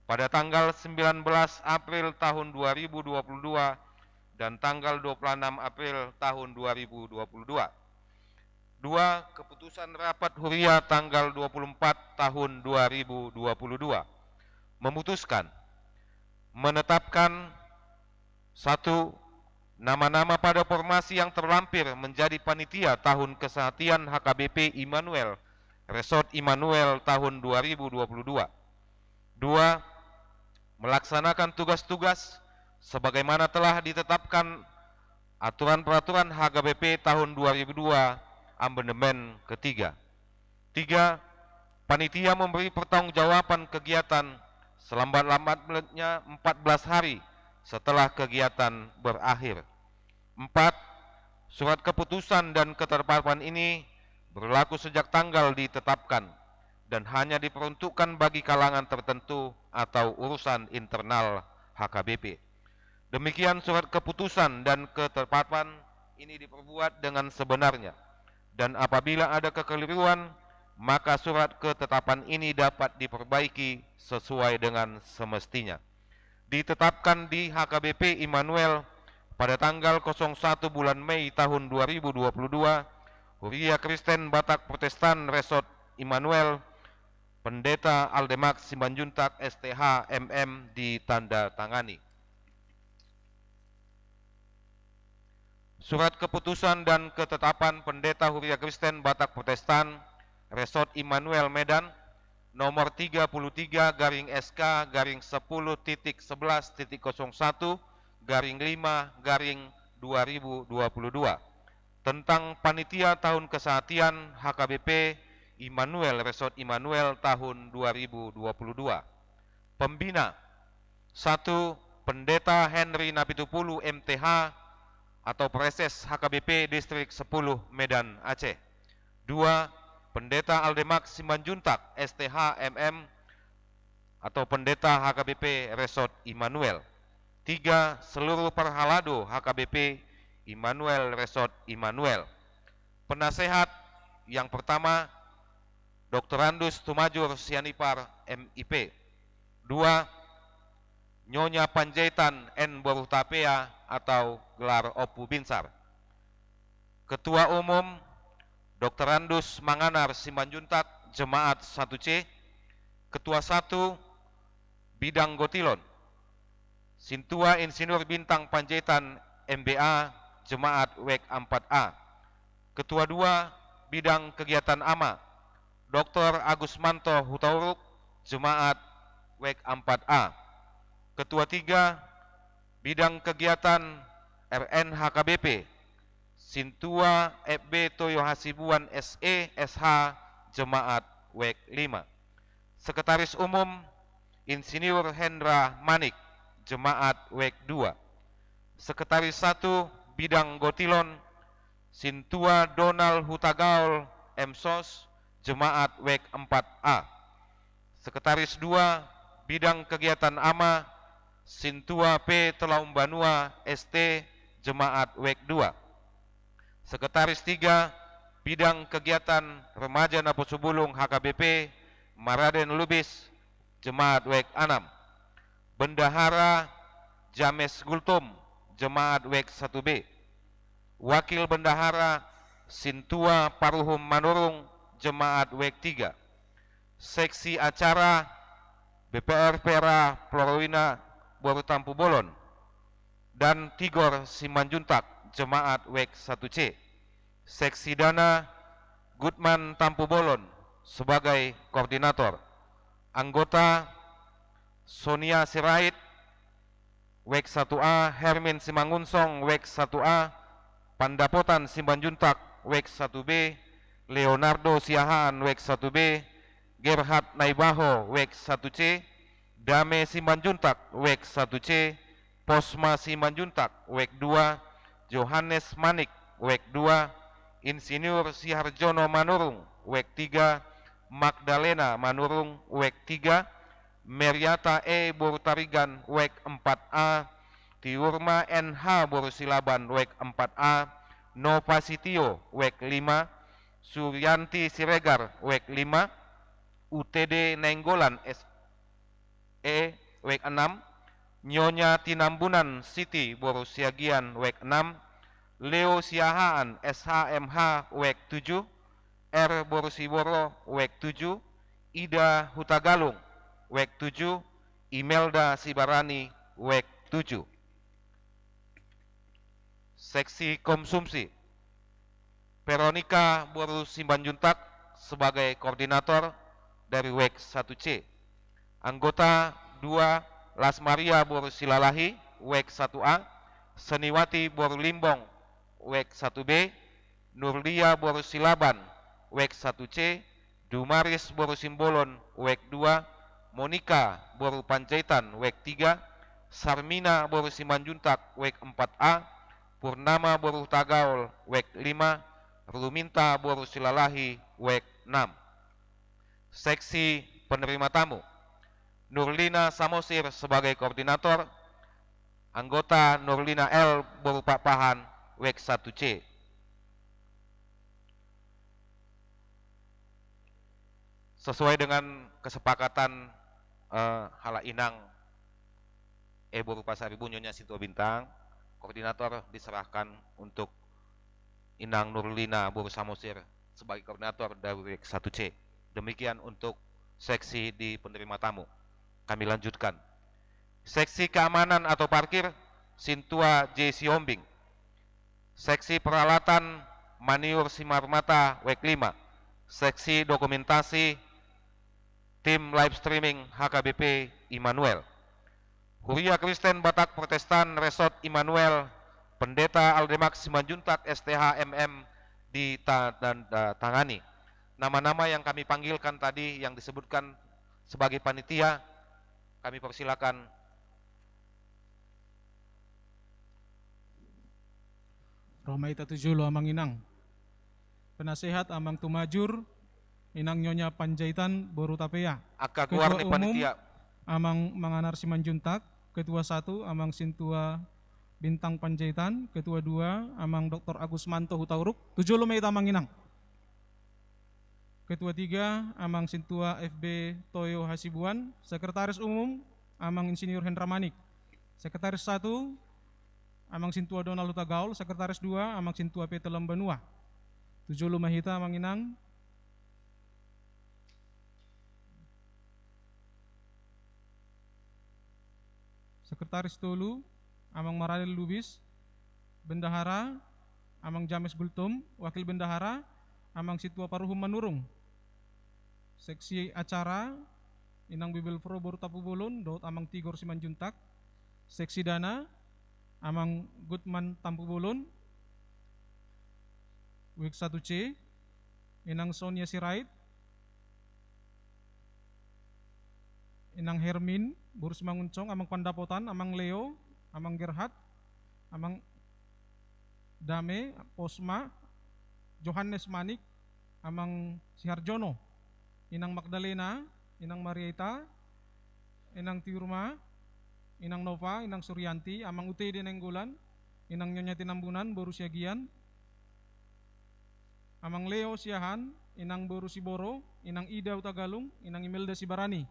pada tanggal sembilan belas April tahun dua ribu dua puluh dua dan tanggal dua puluh enam April tahun dua ribu dua puluh dua. Dua, keputusan rapat huria tanggal dua puluh empat tahun dua ribu dua puluh dua memutuskan, menetapkan, satu, nama-nama pada formasi yang terlampir menjadi panitia tahun kesehatian H K B P Immanuel Resort Immanuel tahun dua ribu dua puluh dua. Dua, melaksanakan tugas-tugas sebagaimana telah ditetapkan aturan peraturan H K B P tahun dua ribu dua, amendemen ketiga. Tiga, panitia memberi pertanggungjawaban kegiatan selambat-lambatnya empat belas hari setelah kegiatan berakhir. Empat, surat keputusan dan ketetapan ini berlaku sejak tanggal ditetapkan dan hanya diperuntukkan bagi kalangan tertentu atau urusan internal H K B P. Demikian surat keputusan dan ketetapan ini diperbuat dengan sebenarnya. Dan apabila ada kekeliruan, maka surat ketetapan ini dapat diperbaiki sesuai dengan semestinya. Ditetapkan di H K B P Immanuel pada tanggal kosong satu bulan Mei tahun dua ribu dua puluh dua, Huria Kristen Batak Protestan Resort Immanuel, Pendeta Aldemak Simanjuntak, S T H, M M, ditandatangani. Surat keputusan dan ketetapan Pendeta Huria Kristen Batak Protestan Resort Immanuel Medan, nomor tiga puluh tiga garing S K garing sepuluh titik sebelas titik kosong satu garing lima garing dua ribu dua puluh dua, tentang panitia tahun kesehatian H K B P Immanuel Resort Immanuel tahun dua ribu dua puluh dua. Pembina, satu, Pendeta Henry Napitupulu, M T H, atau Praeses H K B P Distrik sepuluh Medan Aceh. Dua, Pendeta Aldemak Simanjuntak, S T H, M M, atau Pendeta H K B P Resort Immanuel. Tiga, seluruh parhalado H K B P Immanuel Resort Immanuel. Penasehat yang pertama, Doktorandus Tumajur Sianipar, M I P. Dua, Nyonya Panjaitan N Boruhtapea atau gelar Ompu Binsar. Ketua Umum, Doktorandus Manganar Simanjuntak, Jemaat satu C. Ketua satu, Bidang Gotilon, Sintua Insinyur Bintang Panjaitan, M B A, Jemaat Wek empat A. Ketua dua, Bidang Kegiatan Ama, Doktor Agusmanto Hutauruk, Jemaat Wek empat A. Ketua tiga, Bidang Kegiatan R N H K B P, Sintua F B Toyo Hasibuan, S E, S H, Jemaat Wek lima. Sekretaris Umum, Insinyur Hendra Manik, Jemaat Wek dua. Sekretaris satu Bidang Gotilon, Sintua Donald Hutagaol, M Sos, Jemaat Wek empat A. Sekretaris dua Bidang Kegiatan Ama, Sintua P Telaumbanua, S T, Jemaat Wek dua. Sekretaris tiga Bidang Kegiatan Remaja Naposobulung, H K B P, Maraden Lubis, Jemaat Wek enam. Bendahara James Gultom, Jemaat Wek satu B. Wakil Bendahara Sintua Paruhum Manurung, Jemaat Wek tiga. Seksi acara B P R Vera Florina boru Tampubolon dan Tigor Simanjuntak, Jemaat Wek satu C. Seksi dana Gutman Tampubolon sebagai koordinator. Anggota Sonia Sirait, Wek satu A, Hermin Simangunsong, Wek satu A, Pandapotan Simanjuntak, Wek satu B, Leonardo Siahaan, Wek satu B, Gerhard Naibaho, Wek satu C, Dame Simanjuntak, Wek satu C, Posma Simanjuntak, Wek dua, Johannes Manik, Wek dua, Insinyur Siharjono Manurung, Wek tiga, Magdalena Manurung, Wek tiga, Meriata E boru Tarigan, Wek empat A, Tiurma N H boru Silaban, Wek empat A, Nova Sitio, Wek lima, Suryanti Siregar, Wek lima, U T D Nainggolan, S E, Wek enam, Nyonya Tinambunan Siti boru Siagian, Wek enam, Leo Siahaan, S H M H, Wek tujuh, R boru Siboro, Wek tujuh, Ida Hutagalung, Wek tujuh, Imelda Sibarani, Wek tujuh. Seksi konsumsi, Veronica boru Simanjuntak sebagai koordinator dari Wek satu C. Anggota dua, Las Maria boru Silalahi, Wek satu A, Seniwati boru Limbong, Wek satu B, Nurlia boru Silaban, Wek satu C, Dumaris boru Simbolon, Wek dua, Monika boru Panjaitan, Wek tiga, Sarmina boru Simanjuntak, Wek empat A, Purnama boru Tagaol, Wek lima, Ruminta boru Silalahi, Wek enam. Seksi penerima tamu, Nurlina Samosir sebagai koordinator, anggota Nurlina L boru Pakpahan, Wek satu C. Sesuai dengan kesepakatan, eh, halak inang, eh, boru Pasaribu, Nyonya Sintua Bintang, koordinator diserahkan untuk Inang Nurlina boru Samosir sebagai koordinator dari Wek satu C. Demikian untuk seksi di penerima tamu. Kami lanjutkan. Seksi keamanan atau parkir, Sintua J Sihombing. Seksi peralatan, Maniur Simarmata, Wek lima. Seksi dokumentasi, tim live streaming H K B P Immanuel. Huria Kristen Batak Protestan Resort Immanuel, Pendeta Aldemak Simanjuntak, S T H M M, ditandatangani. Nama-nama yang kami panggilkan tadi, yang disebutkan sebagai panitia, kami persilakan. Ro ma hita tu jolo, Amang Inang. Penasehat, Amang Tumajur, Inang Nyonya Panjaitan boru Tapea. Angka ketua goar ni umum, panitia. Amang Manganar Simanjuntak. Ketua satu, Amang Sintua Bintang Panjaitan. Ketua dua, Amang Doktor Agus Manto Hutauruk. Tu jolo ma hita, Amang Inang. Ketua tiga, Amang Sintua F B Toyo Hasibuan. Sekretaris Umum, Amang Insinyur Hendra Manik. Sekretaris satu, Amang Sintua Donald Hutagaol. Sekretaris dua, Amang Sintua Peter Lambanua. Tu jolo ma hita, Amang Inang. Sekretaris tolu, Amang Maraden Lubis. Bendahara, Amang James Gultom. Wakil bendahara, Amang Sintua Paruhum Manurung. Seksi acara, Inang Bibelvrouw boru Tampubolon dohot Amang Tigor Simanjuntak. Seksi dana, Amang Gutman Tampubolon, Wek satu C. Inang Sonia Sirait, Inang Hermin boru Simangunsong, Amang Pandapotan, Amang Leo, Amang Gerhard, Amang Dame, Posma, Johannes Manik, Amang Siharjono, Inang Magdalena, Inang Marieta, Inang Tiurma, Inang Nova, Inang Suryanti, Amang Utede Nainggolan, Inang Nyonya Tinambunan boru Siagian, Amang Leo Siahaan, Inang boru Siboro, Inang Ida Hutagalung, Inang Imelda Sibarani.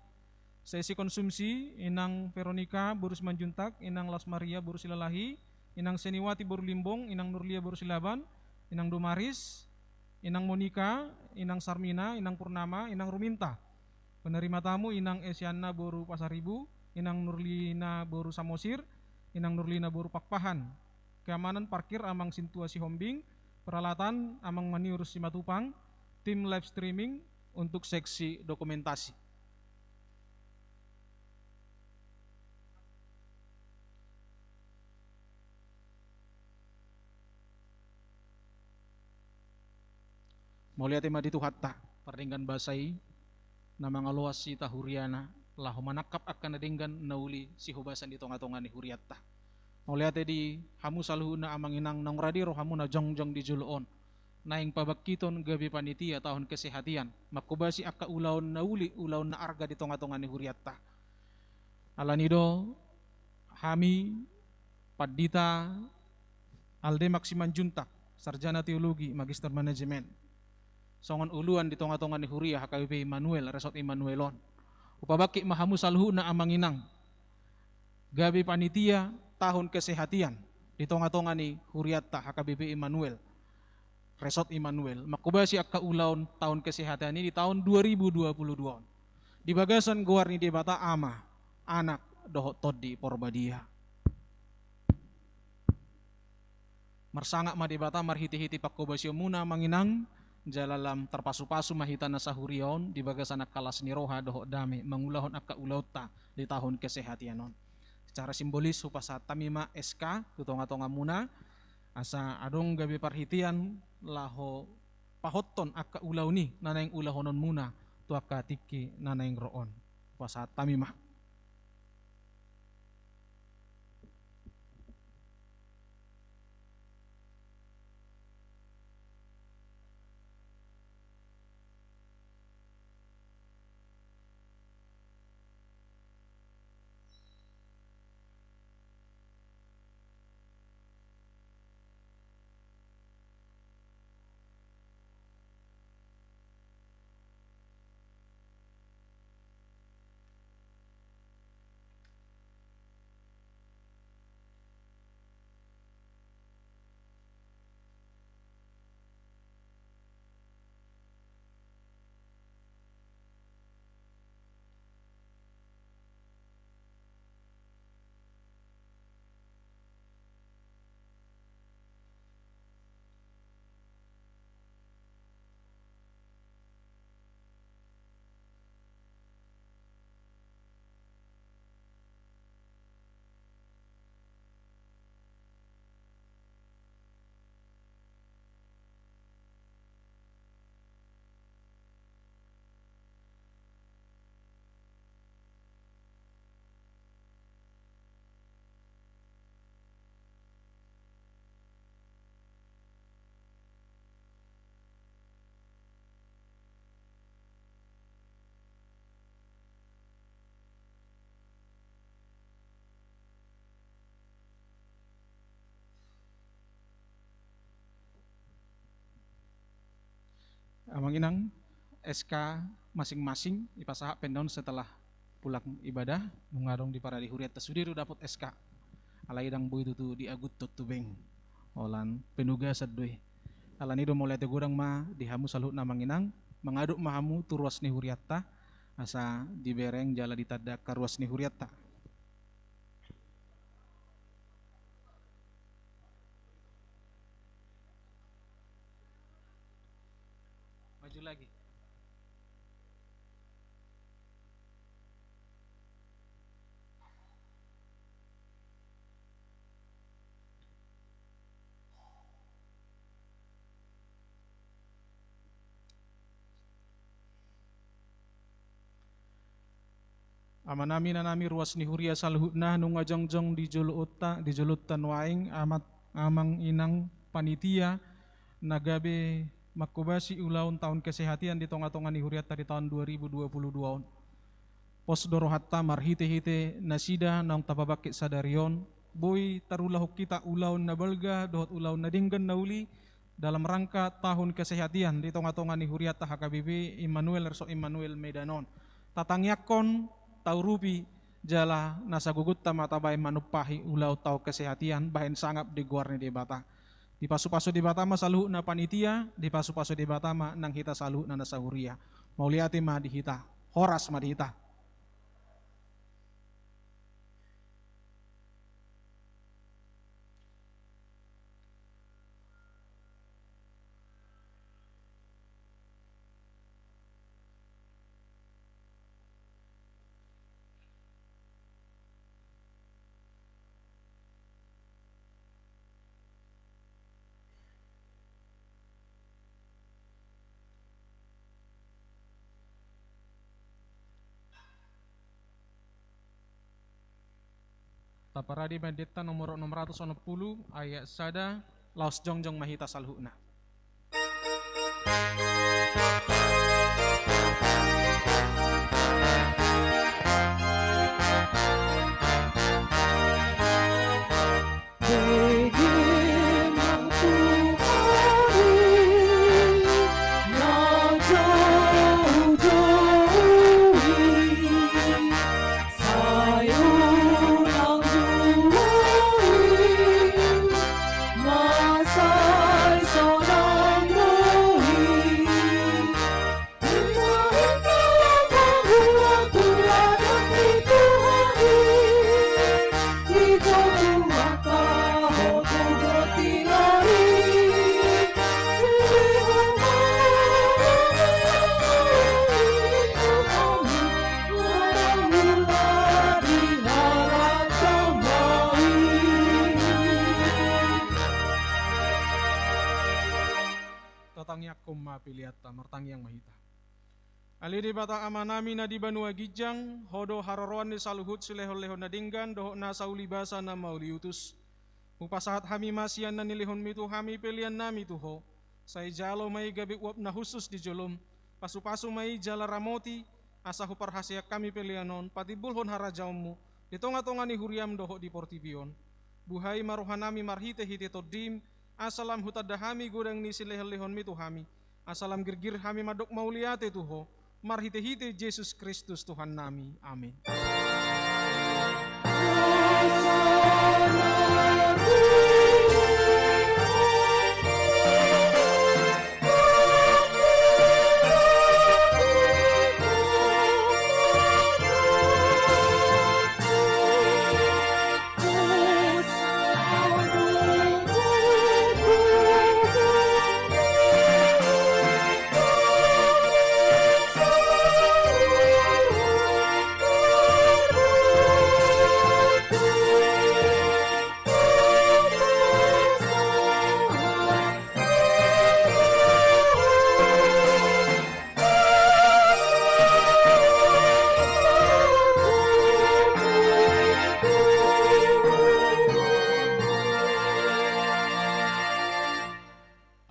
Seisi konsumsi, Inang Veronika boru Simanjuntak, Inang Las Maria boru Silalahi, Inang Seniwati boru Limbong, Inang Nurlia boru Silaban, Inang Domaris, Inang Monika, Inang Sarmina, Inang Purnama, Inang Ruminta. Penerima tamu, Inang Esianna boru Pasaribu, Inang Nurlina boru Samosir, Inang Nurlina boru Pakpahan. Keamanan parkir Amang Sintua Sihombing, peralatan Amang Maniur Simatupang, tim live streaming untuk seksi dokumentasi. Mauliate ma di Tuhanta, pardenggan basa i, na mangaloas hita huriana, laho manangkap angka na denggan na uli sihobasan di tonga-tonga ni hurianta. Mauliate di hamu saluhutna Amang Inang naung rade rohamuna jongjong di jolo on. Naeng pabangkiton gabe panitia tahun kesehatian, mangkobasi angka ulaon na uli, ulaon na arga di tonga-tonga ni hurianta. Alani do hami Pandita Aldemak Simanjuntak, Sarjana Teologi, Magister Manajemen, songon uluan di tonga-tonga ni huria H K B P Immanuel, Resort Immanuel on. Hupabangkit ma hamu saluhutna Amang Inang gabe panitia tahun kesehatian di tonga-tonga ni hurianta H K B P Immanuel, Resort Immanuel, mangkobasi angka ulaon tahun kesehatan i di tahun dua ribu dua puluh dua on. Di bagasan goar ni Debata Ama, Anak, dohot Tondi Porbadia. Marsangap ma Debata marhite-hite pangkobasionmuna Amang Inang, jala lam tarpasu-pasu ma hita na sahuria on di bagasan angka las ni roha dohot dame mangulahon angka ulaonta di tahun kesehatian on. Secara simbolis hupasahat hami ma S K tu tonga-tongamuna, asa adong gabe parhitean laho pahothon angka ulaon i na naeng ulahononmuna tu angka tingki na naeng ro on. Hupasahat hami ma. Amang Inang, S K masing-masing dipasahat pe on setelah pulang ibadah, nunga adong di parade hurianta sude do dapot S K. Alai ndang boi tutu diaguthon tu bank. Holan penugasan do i. Alani do mauliate godang ma di hamu saluhutna Amang Inang, mangadop ma hamu tu ruas ni hurianta, asa dibereng jala ditanda angka ruas ni hurianta. Maju lagi. Amanami, inanami, ruas ni huria saluhutna, nunga jongjong di joloonta, di joloonta nuaeng, amat, amang, inang, panitia, na gabe manghobasi ulaon taon kesehatan di tonga-tonga ni hurianta di taon dua ribu dua puluh dua on. Pos do rohanta marhite-hite nasida naung tapabangkit sadari on, boi tarulahon hita ulaon na balga dohot ulaon na denggan na uli dalam rangka tahun kesehatan di tonga-tonga ni hurianta H K B P Immanuel, Resort Immanuel Medan on. Tatangiangkon, taurupi, jala na sagogonta ma tabaen manumpahi ulaon taon kesehatan bahen sangap di goar ni Debata. Dipasu-pasu Debata ma saluhutna panitia, dipasu-pasu Debata ma nang hita saluhutna na sahuria. Mauliate ma di hita, horas ma di hita. Taparade ma endenta nomor onom ratus onom pulu, ayat sada, laos jongjong ma hita saluhutna. Tatangiangkon ma peleanta, martangiang ma hita. Ale Debata Amanami na di banua ginjang, Ho do haroroan ni saluhut silehon-lehon na denggan dohot nasa ulibasa na mauliutus. Hupasahat hami ma sian na nilehonMi tu hami peleannami tu Ho. Sai jalo ma i gabe uap na hushus di joloM. Pasu-pasu ma i jala ramoti, asa huparhaseang hami pelean on patimbulhon harajaonMu di tonga-tonga ni huriaM dohot di portibi on. Buhai ma rohanami marhite-hite TondiM, asa lam hutanda hami godang ni silehon-lehonMi tu hami, asa lam girgir hami mandok mauliate tu Ho, marhite-hite Jesus Kristus Tuhannami. Amin.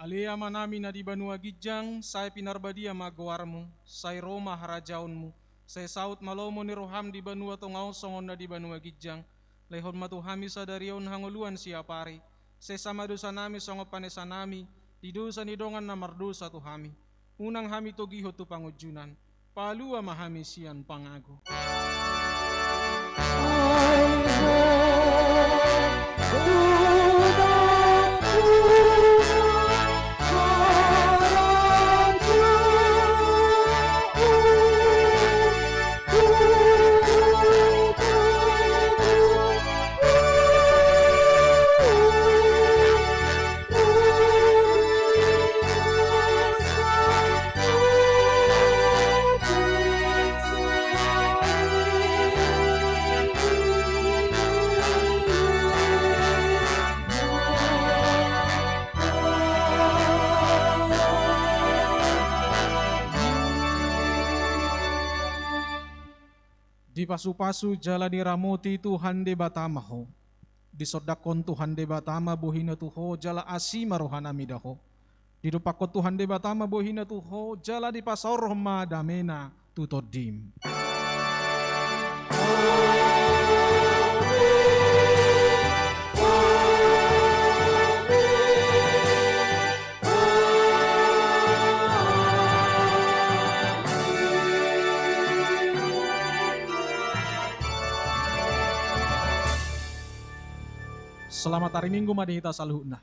Ale Amanami na di banua ginjang, sai pinarbadia ma goarMu, sai ro ma harajaonMu, sai saut ma lomo ni rohaM di banua tonga on songon na di banua ginjang. Lehon ma tu hami sadari on hangoluan siapari. Sesa ma dosanami songon panesanami di dosa ni dongan na mardosa tu hami. Unang hami togihon tu pangunjunan. Palua ma hami sian pangago. Dipasupasu jala diramoti Tuhan Debata ma ho. Disondangkon Tuhan Debata ma bohina tu ho jala asi ma rohana mida ho. Didompakkon Tuhan Debata ma bohina tu ho jala dipasaorhon ma damena tu tondim. Selamat hari Minggu ma di hita saluhutna.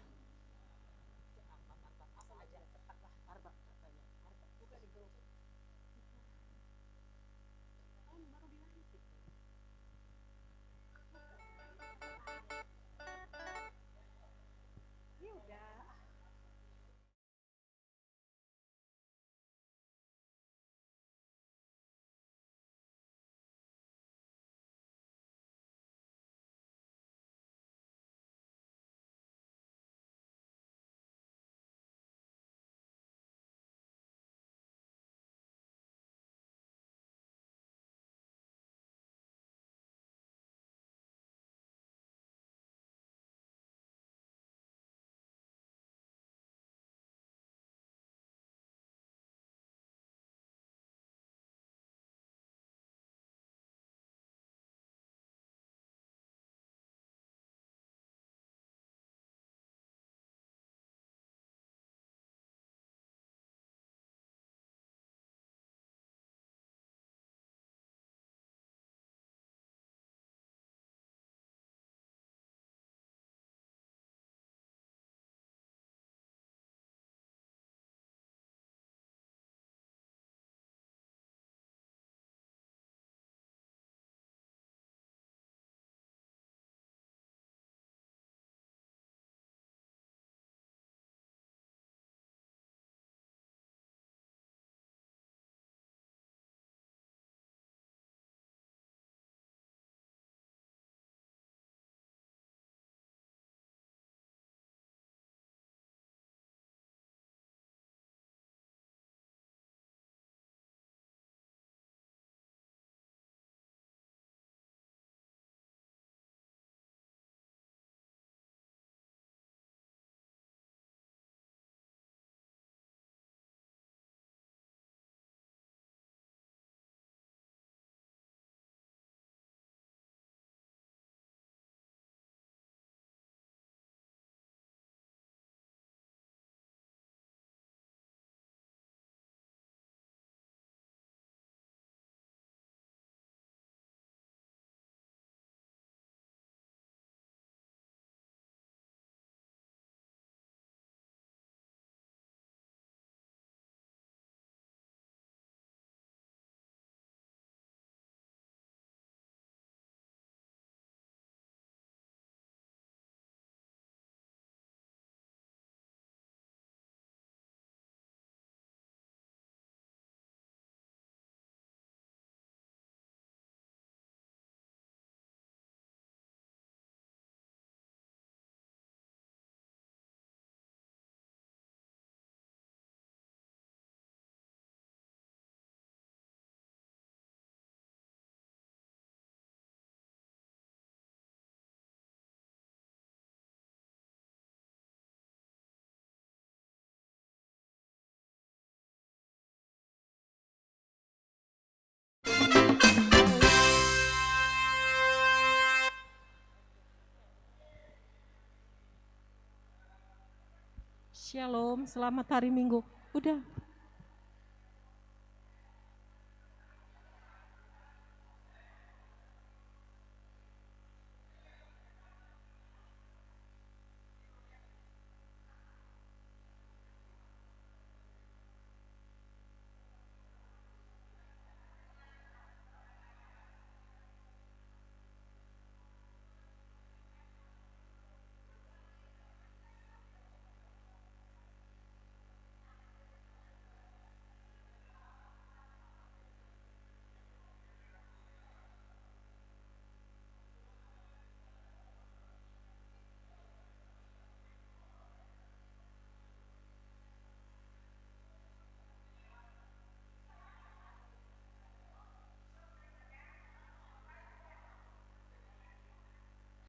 Shalom, selamat hari Minggu. Udah.